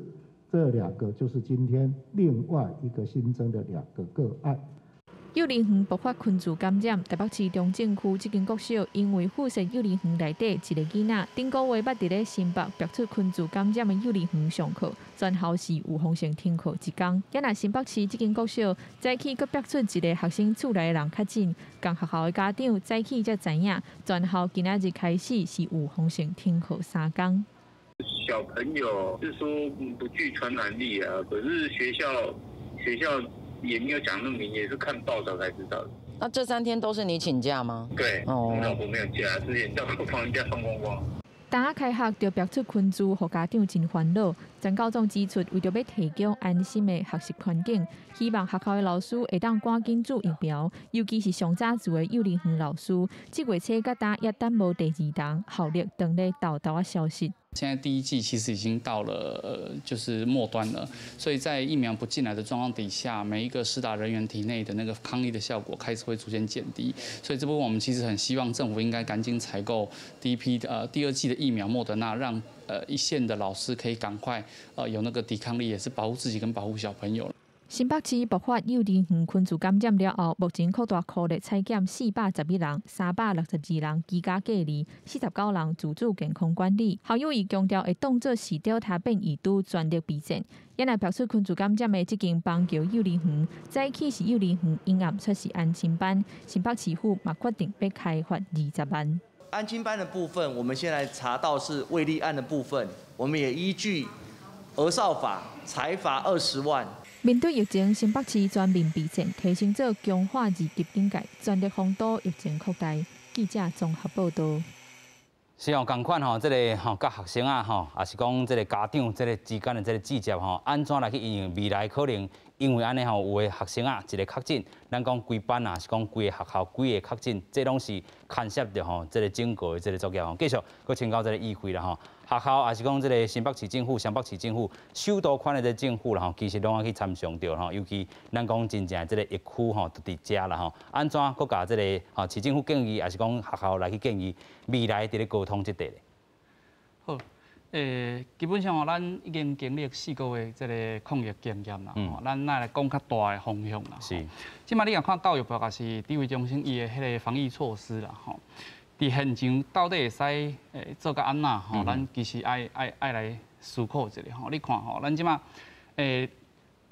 這兩個就是今天另外一個新增的2個個案。幼兒園爆發群聚感染，台北市中正區這間國小因為附設幼兒園內底一個囡仔，頂個月捌佇咧新北爆出群聚感染的幼兒園上課，全校是預防性停課一工。也若新北市這間國小早起閣爆出一個學生厝內的人確診，仝學校的家長早起才知影，全校今仔日開始是預防性停課3工。小朋友是說不具傳染力啊，可是學校。也沒有講那麼明，也是看報道才知道的。那這3天都是你請假嗎？對，我老婆沒有假，之前叫我放假放光光。大開學就爆出群聚，予家長真煩惱。陳教總指出，為著欲提供安心的學習環境，希望學校的老師會當趕緊注疫苗，尤其是上早做的幼兒園老師，這月初到今也等無第二筒效力，當咧沓沓仔消息。現在第一劑其實已經到了，就是末端了，所以在疫苗不進來的狀況底下，每一個施打人員體內的那個抗力的效果開始會逐漸減低，所以這部分我們其實很希望政府應該趕緊採購第一批第二劑的疫苗莫德納，讓一線的老師可以趕快有那個抵抗力，也是保護自己跟保護小朋友。新北市爆發幼兒園群聚感染了後，目前擴大科列採檢411人，362人居家隔離，49人自主健康管理。侯友宜強調會當作是 Delta 變異株全力備戰。也若爆出群聚感染的這間邦橋幼兒園，早起是幼兒園陰暗出是安親班，新北市府嘛決定欲開罰20萬。安親班的部分，我們現在查到是未立案的部分，我們也依據兒少法裁罰20萬。面對疫情，新北市全面備戰，提升做強化2級警戒，全力防堵疫情擴大。記者綜合報道。是哦，仝款吼，這個吼，佮學生啊吼，也是講這個家長這個之間的這個直接吼，按怎來去應用未來可能因為按呢吼，有的學生啊一個確診，咱講規班啊，是講規個學校規個確診，這攏是牽涉著吼這個整個的這個作業吼。繼續閣請教這個議會啦吼，學校也是講這個新北市政府、雙北市政府、首都圈的這個政府啦吼，其實攏愛去參詳著吼，尤其咱講真正這個疫區吼，就佇遮啦吼，按怎閣共這個吼市政府建議，也是講學校來去建議未來佇咧溝通這塊咧？好，基本上吼，咱已經經歷4個月這個抗疫經驗啦，吼，咱來講較大的方向啦。是。這擺你若看教育部抑是指揮中心伊的彼個防疫措施啦，吼，佇現場到底會使做甲按怎吼？咱其實愛來思考一下吼。你看吼，咱這擺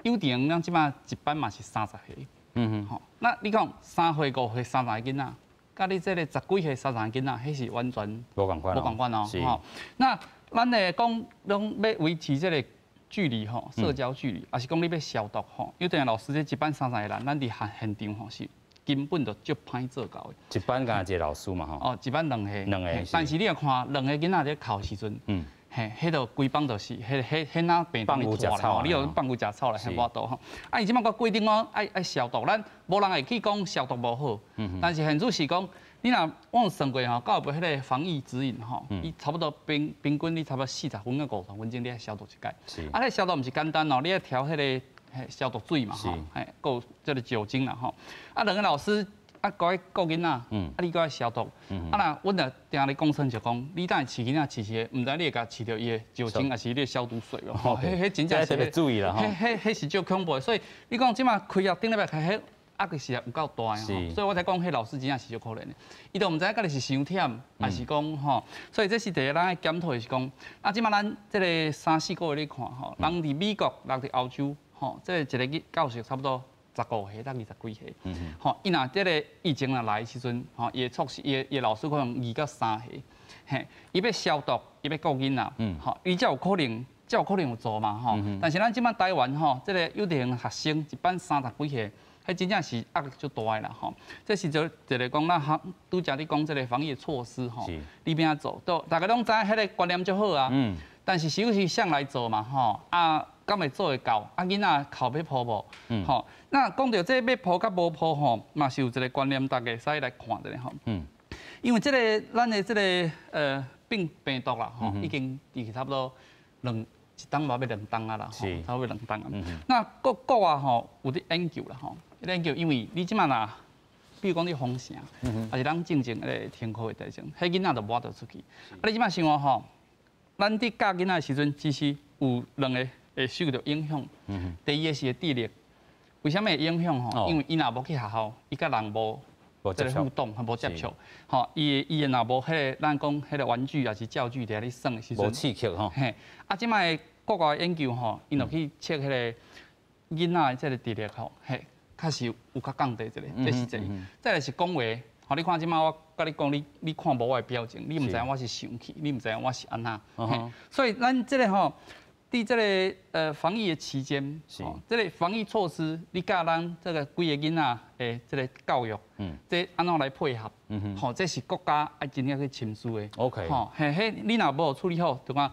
幼稚園咱這擺一班嘛是30個，吼，那你講3歲、5歲30個囡仔，佮你這個10幾歲30個囡仔，彼是完全無仝款無仝款哦。吼，那咱咧講攏欲維持這個距離吼，社交距離，抑是講你欲消毒吼？幼稚園老師這一班30個人，咱佇現場吼是根本就足歹做到的。一班敢若一個老師嘛吼？哦，一班兩個。兩個。但是你若看兩個囡仔佇哭的時陣，嘿，彼就規班就是，彼彼彼若病毒咧拖吼，你有放牛食草來，遐無法度吼。啊，伊這擺閣規定講愛消毒，咱無人會去講消毒無好，但是現主是講，你若我有算過吼，教育部彼個防疫指引吼，伊差不多平平均你差不多40分到50分鐘你愛消毒一擺。啊，彼消毒毋是簡單哦，你愛調彼個消毒水嘛吼，嘿，閣有這個酒精啦吼。啊，兩個老師啊，閣愛顧囡仔，啊，你閣愛消毒，啊若阮著定咧講耍就講，你等下飼囡仔飼飼，毋知你會共飼著伊的酒精，抑是你的消毒水無？吼，彼彼真正是特別注意啦，彼彼彼是足恐怖的。所以你講這馬開學頂禮拜開彼壓力是有夠大的吼，所以我才講彼老師真正是足可憐的，伊都毋知影家己是傷忝，抑是講吼，所以這是第一咱愛檢討的是講，啊，這馬咱這个三四個月咧看吼，人佇美國，人佇歐洲，吼，這個一个教授差不多15歲到20幾歲，吼，伊若這个疫情若來的時陣，吼，伊的措施，伊的老師可能2到3歲，嘿，伊欲消毒，伊欲顧囡仔，吼，伊才有可能，才有可能有做嘛，吼。但是咱這擺台灣吼，這个幼稚園學生一班30幾歲，彼真正是壓力足大的啦，吼。這是就一个講咱學拄才你講這个防疫措施吼，你欲按怎做，都大家攏知彼个觀念足好啊，但是實際是誰來做嘛，吼，啊。敢會做會到？啊，囡仔哭欲抱無？吼，那講著這欲抱佮無抱吼，嘛是有一个觀念，大家會使來看一下吼。因為這个咱的這个病病毒啦，吼，已經佇差不多兩一冬嘛欲兩冬啊啦，吼，差不多兩冬啊。那國國外吼有佇研究啦，吼，研究因為你這馬若，比如講你封城，抑是咱進前彼个停課的代誌，彼囡仔就無法度出去。啊，你這馬想看吼，咱佇教囡仔的時陣，其實有兩个會受著影響。第一个是智力，為啥物會影響吼？因為伊若無去學校，伊佮人無這个互動，無接觸，吼，伊伊若無彼个咱講彼个玩具抑是教具佇遐咧耍的時陣，無刺激吼。嘿，啊，這擺國外研究吼，𪜶就去測彼个囡仔的這个智力吼，嘿，確實有較降低一个，這是一個。再來是講話，吼，你看這擺我共你講，你看無我的表情，你毋知影我是生氣，你毋知影我是按怎。所以咱這个吼，佇這个防疫的期間，這个防疫措施，你佮咱這个規个囡仔的這个教育，這按怎來配合？吼，這是國家愛真正去深思的。 吼，嘿，彼你若無處理好，就講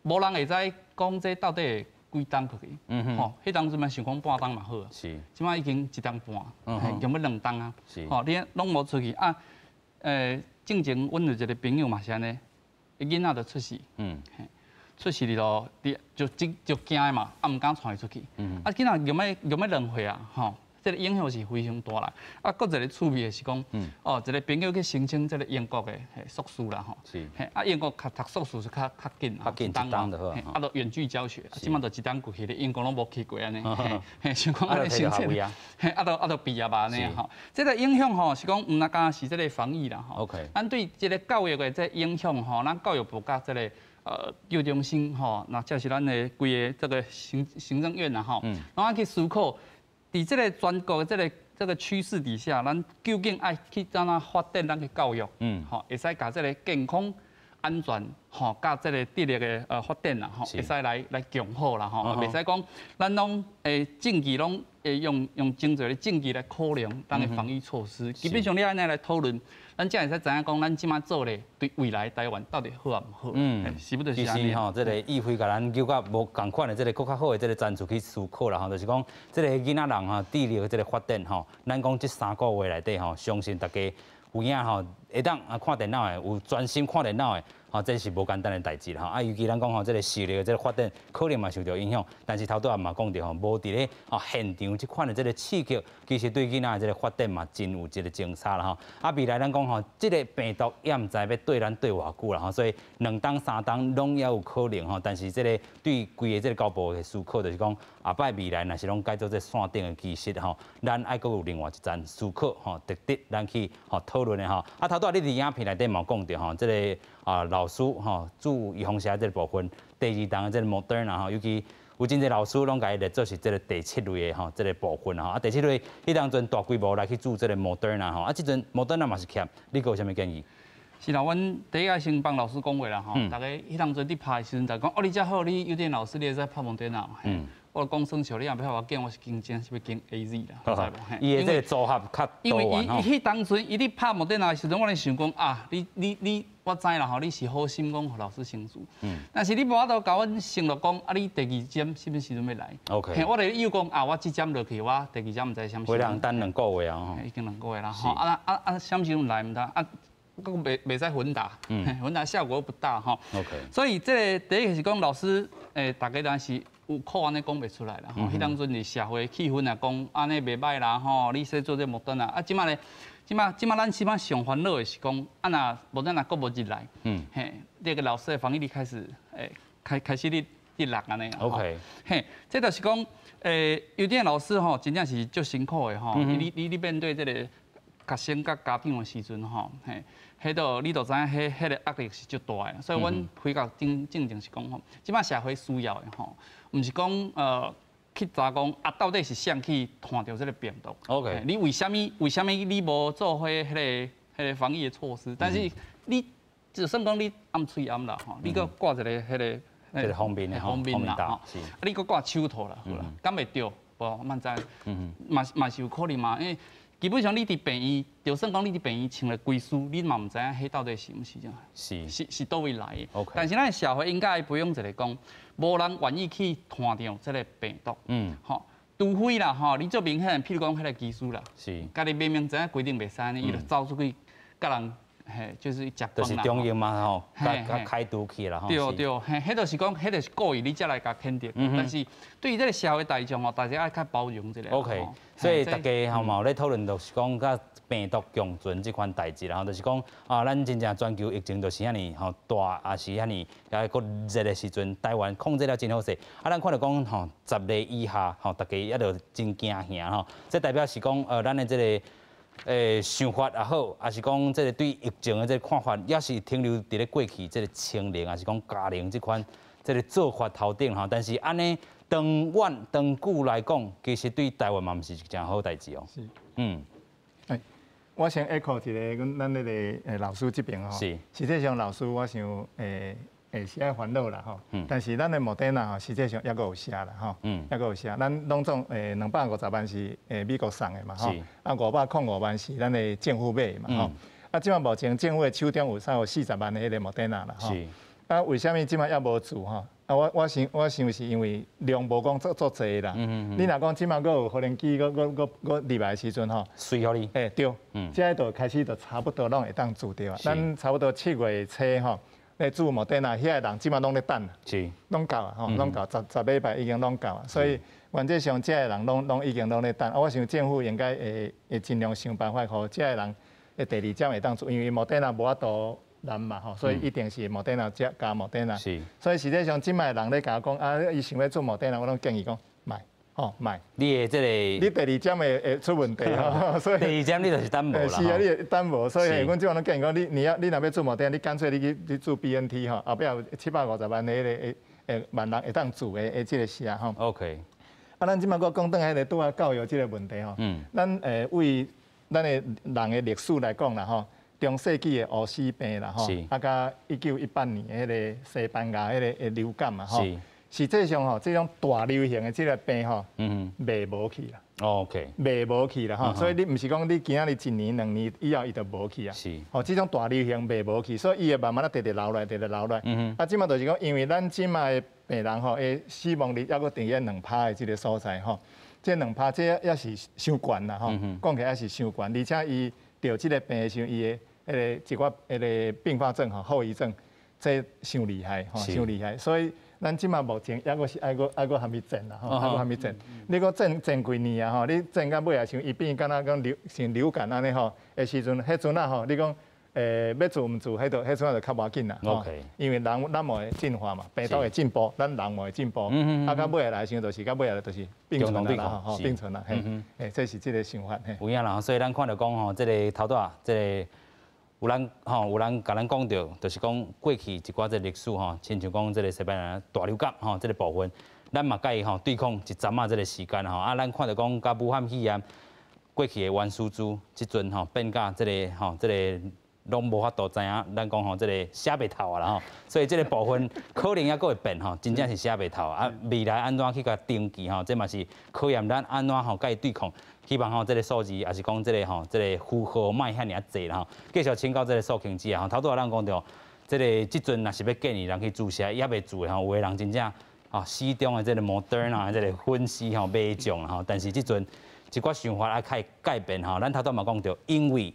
無人會知講這到底會幾冬過去。吼，彼當陣嘛想講半冬嘛好啊。這擺已經一冬半，用欲兩冬啊。吼，你攏無出去啊？進前阮有一个朋友嘛是按呢，囡仔就出世。出世哩咯，就就就驚的嘛，啊毋敢帶伊出去。啊，囡仔用欲用欲2歲啊，吼，這个影響是非常大啦。啊，閣一个趣味的是講，哦，一个朋友去申請這个英國的碩士啦，吼。嘿，啊，英國讀讀碩士是較較緊，較緊一冬就好。啊，就遠距教學，這擺就一冬過去咧，英國攏無去過按呢。嘿，想講按呢申請，嘿，啊，就啊就畢業啊按呢吼。這个影響吼是講毋但干焦是這个防疫啦吼。 咱對這个教育的這个影響吼，咱教育部佮這个教育中心吼，那這是咱的規個這个行政院啦吼，攏愛去思考，佇這个全國的這个這个趨勢底下，咱究竟愛去按怎發展咱的教育，吼，會使共這个健康、安全，吼，佮這个智力的發展啦，吼，會使來來共好啦，吼，袂使講咱攏證據攏會用用真濟的證據來考量咱的防疫措施，基本上你按呢來討論。咱才會使知影講，咱這擺做咧，對未來台灣到底好抑毋好？是不？其實吼，這个議會共咱叫較無仝款的這个閣較好的這个層次去思考啦吼，就是講這个囡仔人吼智力的這个發展吼，咱講這三個月內底吼，相信大家有影吼，會當啊看電腦的，有專心看電腦的，吼，這是無簡單的代誌啦吼。啊，尤其咱講吼，這个視力的這个發展可能嘛受著影響，但是頭拄仔嘛講著吼，無佇咧吼現場這款的這个刺激，其實對囡仔的這个發展嘛真有一個真差啦吼。啊，未來咱講吼，這个病毒也毋知欲綴咱綴偌久啦吼，所以兩冬三冬攏猶有可能吼。但是這个對規个這个教部的思考，就是講後擺未來若是攏改做這線頂的形式吼，咱愛閣有另外一層思考吼，值得咱去吼討論的吼。啊，頭拄仔你佇影片內底嘛有講著吼，這个啊老師吼注預防射這个部分，第二筒的這个 Moderna 吼，尤其有真濟老師攏共伊列做是這个第七類的吼，這个部分吼。啊，第七類彼當陣大規模來去注這个 Moderna 吼，啊，這陣 Moderna 嘛是欠，你閣有啥物建議？是啦，阮第一個先幫老師講話啦吼，大家彼當陣佇拍的時陣就講，哦，你遮好，你幼稚園老師你會使拍 Moderna。我講耍笑，你若欲予我揀，我是揀真是欲揀 AZ 啦，知無？伊的這个組合較因為伊彼當陣伊佇拍 Moderna 的時陣，我咧想講啊，你你你，我知啦吼，你是好心講予老師先注。但是你無法度共阮承諾講，啊，你第二針啥物時陣欲來我咧又講啊，我這針落去，我第二針毋知啥時陣。人等兩個月啊，已經兩個月啦，吼啊啊啊，啥時陣來毋知啊，閣袂袂使混打，混打效果不大吼。 所以這个第一个是講老師，大家若是有苦按呢講袂出來啦。吼，彼當陣是社會氣氛啊，講按呢袂䆀啦，吼，你說做這莫頓啊，啊，這擺咧，這馬咱這馬上煩惱的是講，啊若無咱若閣無入來，嘿，這個老師的防疫力開始，開始咧落按呢。 嘿，這就是講，幼稚園老師吼，真正是足辛苦的吼。你面對這個學生佮家長的時陣吼，嘿，彼度你就知影，彼個壓力是足大的。所以阮回到正正正是講吼，這馬社會需要的吼，毋是講去查講啊，到底是誰去傳著這個病毒你為啥物為啥物你無做好彼個防疫的措施？但是你就算講你掩喙掩啦吼，你閣掛一個彼個。這個方便的方便啦，吼，啊，你閣掛手套啦，好啦，敢會著？無，嘛知，嘛是有可能嘛，因為基本上你佇病院，就算講你佇病院穿了規身，你嘛毋知影彼到底是毋是這樣，是佗位來的。但是咱社會應該培養一個講，無人願意去傳著這個病毒。吼，除非啦，吼，你足明顯，譬如講彼個技師啦，家己明明知影規定袂使呢，伊就走出去佮人。嘿，就是食飯啦。就是中藥嘛吼，共開除去啦吼。對對，嘿，彼就是講，彼就是故意你才來共譴責。但是對於這個社會大眾吼，大家愛較包容一下。 OK，所以大家吼嘛有咧討論，就是講佮病毒共存這款代誌，然後就是講啊，咱真正全球疫情就是遐爾吼大，也是遐爾啊，閣熱的時陣，台灣控制了真好勢。啊，咱看著講吼，10例以下吼，大家猶著真驚嚇吼。這代表是講咱的這個想法也好，抑是講這個對疫情的這個看法，猶是停留佇咧過去這個清零，抑是講加零這款這個做法頭頂吼。但是按呢長遠長久來講，其實對台灣嘛毋是一件好代誌哦。是，我先 echo 一下，阮咱那個老師這邊吼。實際上老師，我想是愛煩惱啦吼。但是咱的莫德納吼，實際上猶閣有寫啦吼。猶閣有寫，咱攏總250萬是美國送的嘛吼。啊，505萬是咱的政府買的嘛吼。啊，這馬目前政府的手中有差有40萬的彼個莫德納啦吼。啊，為啥物這馬猶無注吼？啊，我想是因為量無講足足濟啦。你若講這馬閣有無人機，閣閣閣閣入來的時陣吼，隨予你。對。這就開始就差不多攏會當注著啊。咱差不多7月初吼，咧注莫德納，遐个人這馬攏咧等，攏到啊，吼，攏到10禮拜已經攏到啊，所以原則上這个人攏已經攏咧等。啊，我想政府應該會盡量想辦法，予這个人的第二針會當注，因為莫德納無法度難嘛吼，所以一定是莫德納加莫德納。所以實際上這擺人咧共我講啊，伊想欲注莫德納，我攏建議講莫。吼，莫。你的這個，你第二針會出問題吼，所以第二針你就是等無啦。是啊，你會等無，所以阮這擺攏建議講，你若欲注莫德納，你乾脆你去你注 BNT 吼，後壁有750萬的彼個會萬人會當注的這個射吼。 啊，咱這擺閣講轉來彼個拄仔教育這個問題吼。咱為咱的人的歷史來講啦吼，中世紀的烏死病啦吼，啊，佮1918年彼個西班牙彼個流感嘛吼。實際上吼，這種大流行的這個病吼，袂無去啦。袂無去啦吼，所以你毋是講你今仔日一年兩年以後伊就無去啊。吼，這種大流行袂無去，所以伊會慢慢仔直直留來，直直留來。啊，這馬就是講，因為咱這馬的病人吼，的死亡率猶閣佇咧2%的這個所在吼，這兩趴這猶是傷懸啦吼，講起來猶是傷懸，而且伊著這個病的時候，伊的彼個一寡彼個併發症吼、後遺症，這傷厲害吼，傷厲害，所以。咱這馬目前猶閣是愛閣愛閣含伊戰啦吼，愛閣含伊戰。你閣戰戰幾年啊吼，你戰到尾啊，像伊變敢若講流像流感按呢吼，的時陣，彼陣仔吼，你講欲注毋注，彼就彼陣仔就較無要緊啦。因為人咱嘛會進化嘛，病毒會進步，咱人嘛會進步。啊，到尾來時陣就是到尾來就是並存啦，吼，並存啦，嘿，這是這個想法。有影啦，所以咱看著講吼，這個頭拄仔這個。有人吼，有人共咱講著，就是講過去一寡這歷史吼，親像講這個西班牙大流感吼，這個部分，咱嘛佮伊吼對抗一陣仔這個時間吼，啊，咱看著講佮武漢肺炎過去的原始株，這陣吼變甲這個吼這個攏無法度知影，咱講吼這個寫袂透啊啦吼，所以這個部分可能猶閣會變吼，真正是寫袂透啊。未來按怎去共登記吼，這嘛是考驗咱按怎吼佮伊對抗。希望吼，這個數字抑是講這個吼，這個負荷莫遐爾仔濟啦吼。繼續請教這個素卿姐啊，頭拄仔咱講著，這個這陣若是欲建議人去注射，猶未注的吼，有的人真正啊，死忠的這個 Moderna 這個粉絲吼，迷眾吼，但是這陣一寡想法愛開改變吼。咱頭拄嘛講著，因為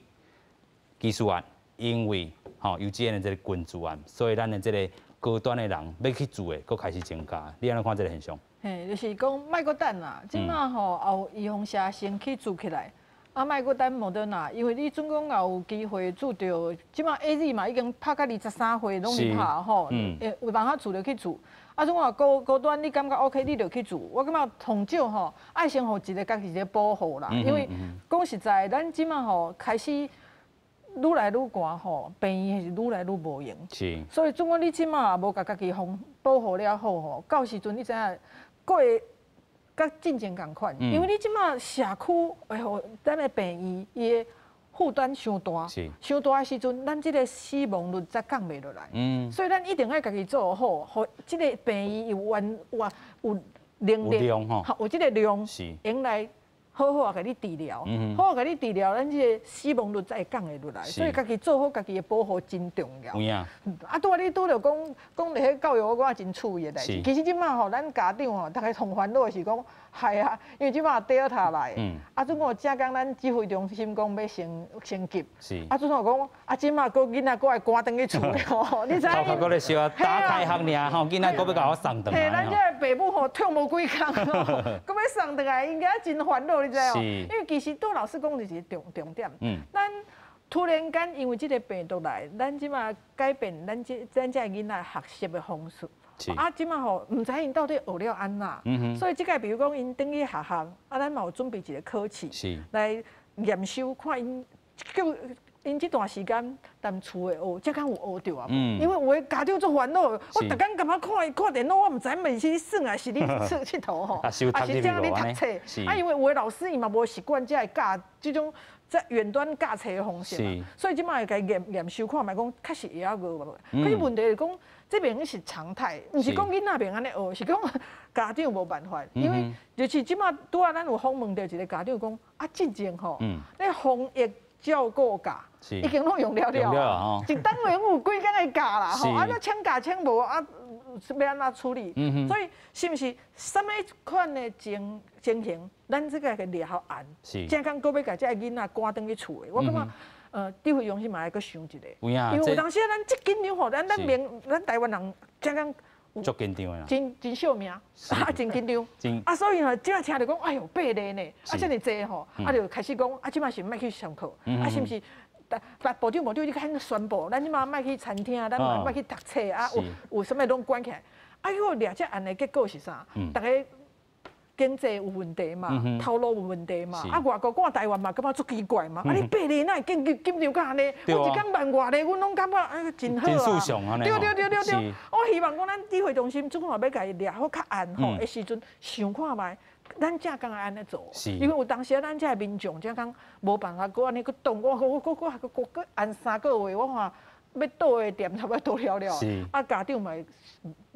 技術案，因為吼幼稚園的這個群聚案，所以咱的這個高端的人欲去注的，閣開始增加。你按怎看這個現象？嘿，就是講莫閣等啦，這馬吼也有預防射先去注起來，啊，莫閣等莫德納，因為你總共也有機會注著，這馬 AZ 嘛已經拍到23歲攏咧拍吼，有辦法注就去注。啊，總講高高端你感覺 OK，你就去注。我感覺上少吼，愛先予一個家己一個保護啦，因為講實在，咱這馬吼開始愈來愈寒吼，病院是愈來愈無閒。所以總講你這馬無共家己防保護了好吼，到時陣你知影，閣會佮進前仝款，因為你這馬社區會予咱的病院伊的負擔傷大，傷大的時陣，咱這個死亡率才降袂落來。所以咱一定愛家己做好，予這個病院有原有有能力，有這個量，用來好好啊，共你治療，好好共你治療，咱這個死亡率才會降會落來。所以家己做好家己的保護真重要。啊，拄仔你拄著講講著彼教育，我感覺真趣味的代誌。其實這馬吼，咱家長吼，逐家上煩惱的是講，係啊，因為這馬 Delta 來，啊，總共正剛咱指揮中心講欲升升級，啊，總共講，啊，這馬閣囡仔閣愛趕轉去厝吼，你知影？頭殼閣咧燒啊，打開學爾吼，囡仔閣欲共我送轉來。嘿，咱這个爸母吼痛無幾工吼，閣欲送轉來，應該真煩惱，你知無？因為其實杜老師講的是重重點，咱突然間因為這个病毒來，咱這馬改變咱這咱這囡仔學習的方式。啊，這馬吼毋知𪜶到底學了按怎，所以這個比如講𪜶轉去學校，啊，咱嘛有準備一個考試來驗收，看𪜶叫𪜶這段時間踮厝的學，這敢有學著啊無？因為有的家長足煩惱，我逐工感覺看伊看電腦，我毋知影是咧耍抑是咧𨑨迌吼，抑是怎咧讀冊。啊，因為有的老師伊嘛無習慣這個教這種在遠端教冊的方式嘛，所以這馬會共伊驗驗收看覓講確實會曉學無？可是問題是講，這邊是常態，毋是講囡仔袂按呢學，是講家長無辦法，因為就是這馬拄仔咱有訪問著一個家長講，啊，進前吼，咧防疫照顧假已經攏用了了，一單位有幾工的假啦，吼，啊，那請假請無啊，欲按怎處理？所以是毋是啥物款的情情形，咱這個會掠予嚴，正工閣欲共這个囡仔趕轉去厝的，我感覺。指揮中心嘛愛閣想一下，因為有當時咱這緊張吼，咱咱明咱台灣人正工足緊張的啦，真真惜命，啊真緊張，啊所以吼，這馬聽著講，哎喲八例呢，啊遮爾濟吼，啊就開始講，啊這馬是莫去上課，啊是毋是？但部長部長你較宣布，咱這馬莫去餐廳，咱莫去讀冊，啊有有啥物攏關起來，啊結果掠這案的結果是啥？逐家經濟有問題嘛，頭路有問題嘛，啊外國看台灣嘛，感覺足奇怪嘛，啊你八例哪會緊緊張甲按呢？我一工萬外例，阮攏感覺哎真好啊。對對對對對，我希望講咱指揮中心總嘛欲共伊掠好較嚴吼的時陣，想看覓，咱正工會按呢做，因為有當時咱這民眾正工無辦法閣按呢閣擋，我我我我閣閣按三個月，我看。欲倒的店差不多倒了了，啊家長嘛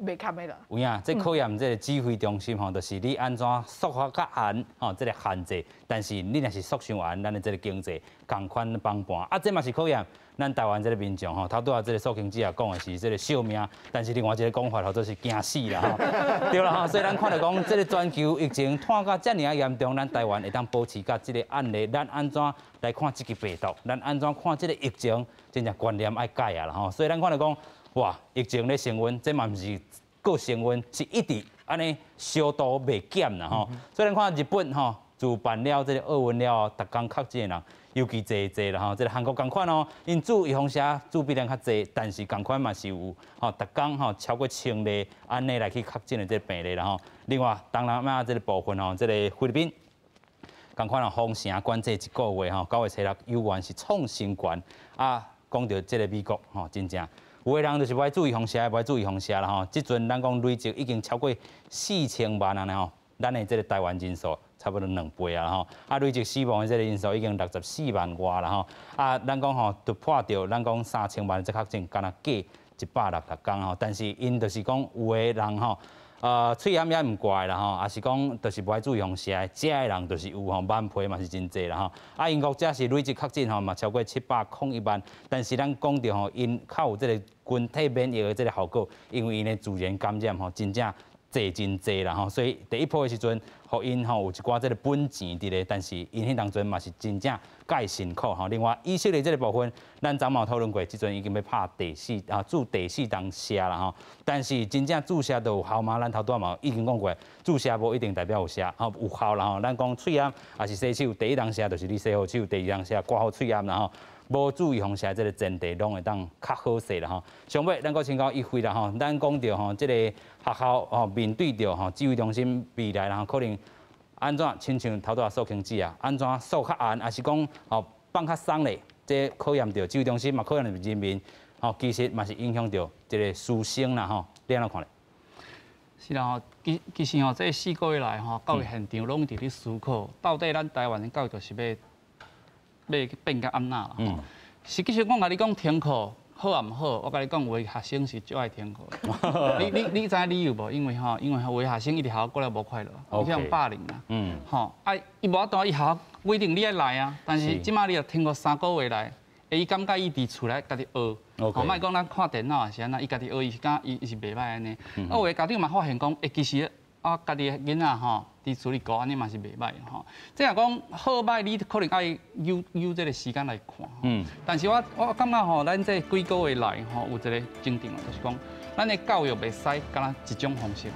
袂堪的啦。有影，這考驗這个指揮中心吼，就是你按怎束縛較嚴吼，這个限制，但是你若是束傷嚴，咱的這个經濟仝款崩盤。啊，這嘛是考驗咱台灣這个民眾吼。頭拄仔這个素卿姐也講的是這个惜命，但是另外一个講法號做是驚死啦吼。對啦吼，所以咱看著講，這个全球疫情拖到遮爾仔嚴重，咱台灣會當保持佮這个案例，咱按怎來看這个病毒？咱按怎看這个疫情？真正觀念愛改啊啦吼，所以咱看著講，哇，疫情咧升溫，這嘛毋是閣升溫，是一直按呢燒度袂減啦吼。所以咱看日本吼，自辦了這个奧運了後，逐工確診的人尤其濟濟啦吼。這个韓國仝款哦，𪜶注預防射注比咱較濟，但是仝款嘛是有吼，逐工吼超過千例按呢來去確診的這个病例啦吼。另外，東南亞這个部分吼，這个菲律賓。仝款哦，封城管制一個月吼，9月初六猶原是創新高啊！講著這个美國吼，真正有的人就是無愛注預防射，無愛注預防射啦吼。這陣咱講累積已經超過4000萬人吼，咱的這个台灣人數差不多兩倍啊吼。啊，累積死亡的這个人數已經64萬外啦吼。啊，咱講吼突破著咱講3000萬這確診，敢若過160工吼。但是𪜶就是講有的人吼。喙罨也毋掛啦吼，抑是講就是無愛注預防射，遮的人就是有吼，萬皮嘛是真濟啦吼。啊，英國遮是累計確診吼嘛超過701萬，但是咱講著吼，𪜶較有這个群體免疫的這个效果，因為𪜶的自然感染吼，真正濟真濟啦吼，所以第一波的時陣，予𪜶吼有一寡這个本錢佇咧，但是𪜶彼當陣嘛是真正蓋辛苦吼。另外，以色列這个部分，咱昨嘛有討論過，這陣已經欲拍第四啊，注第四針射啦吼。但是真正注射就有效嗎？咱頭拄仔嘛已經講過，注射無一定代表有射吼有效啦吼。咱講喙罨抑是洗手，第一針射就是你洗好手，第二針射掛好喙罨啦吼。無注預防射這个前提，攏會當較好勢啦吼。上尾，咱閣請教一輝啦吼，咱講著吼，這个學校吼面對著吼指揮中心未來，然後可能按怎親像頭拄仔蘇清子啊，按怎鎖較嚴，抑是講吼放較鬆咧，這考驗著指揮中心嘛，考驗著人民吼，其實嘛是影響著這个師生啦吼，你按怎看咧？是啦吼，其實吼，這4個月來吼，教育現場攏佇咧思考，到底咱台灣的教育就是欲變甲按怎啦？實際上，我共你講停課好抑毋好，我共你講，有的學生是足愛停課。你知影理由無？因為吼，因為有的學生伊佇學校過了無快樂，伊去予霸凌啦。吼，啊，伊無法度，伊學校規定你愛來啊，但是這馬你若停課3個月來，伊感覺伊佇厝內家己學。吼，莫講咱看電腦抑是按怎，伊家己學，伊是感覺伊是袂䆀按呢。啊，有的家長嘛發現講，欸，其實啊，家己的囡仔吼，佇厝裡顧按呢嘛是袂䆀吼。這若講好䆀，你可能愛有這个時間來看。但是我感覺吼，咱這幾個月來吼，有一个前提，就是講，咱的教育袂使干焦一種方式。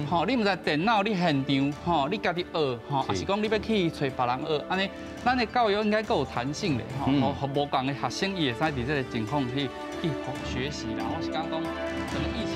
吼，你毋知電腦，你現場吼，你家己學吼，抑是講你欲去揣別人學，按呢，咱的教育應該閣有彈性咧，吼，予無仝的學生伊會使佇這个情況去學習啦。我是感覺講，整個疫情。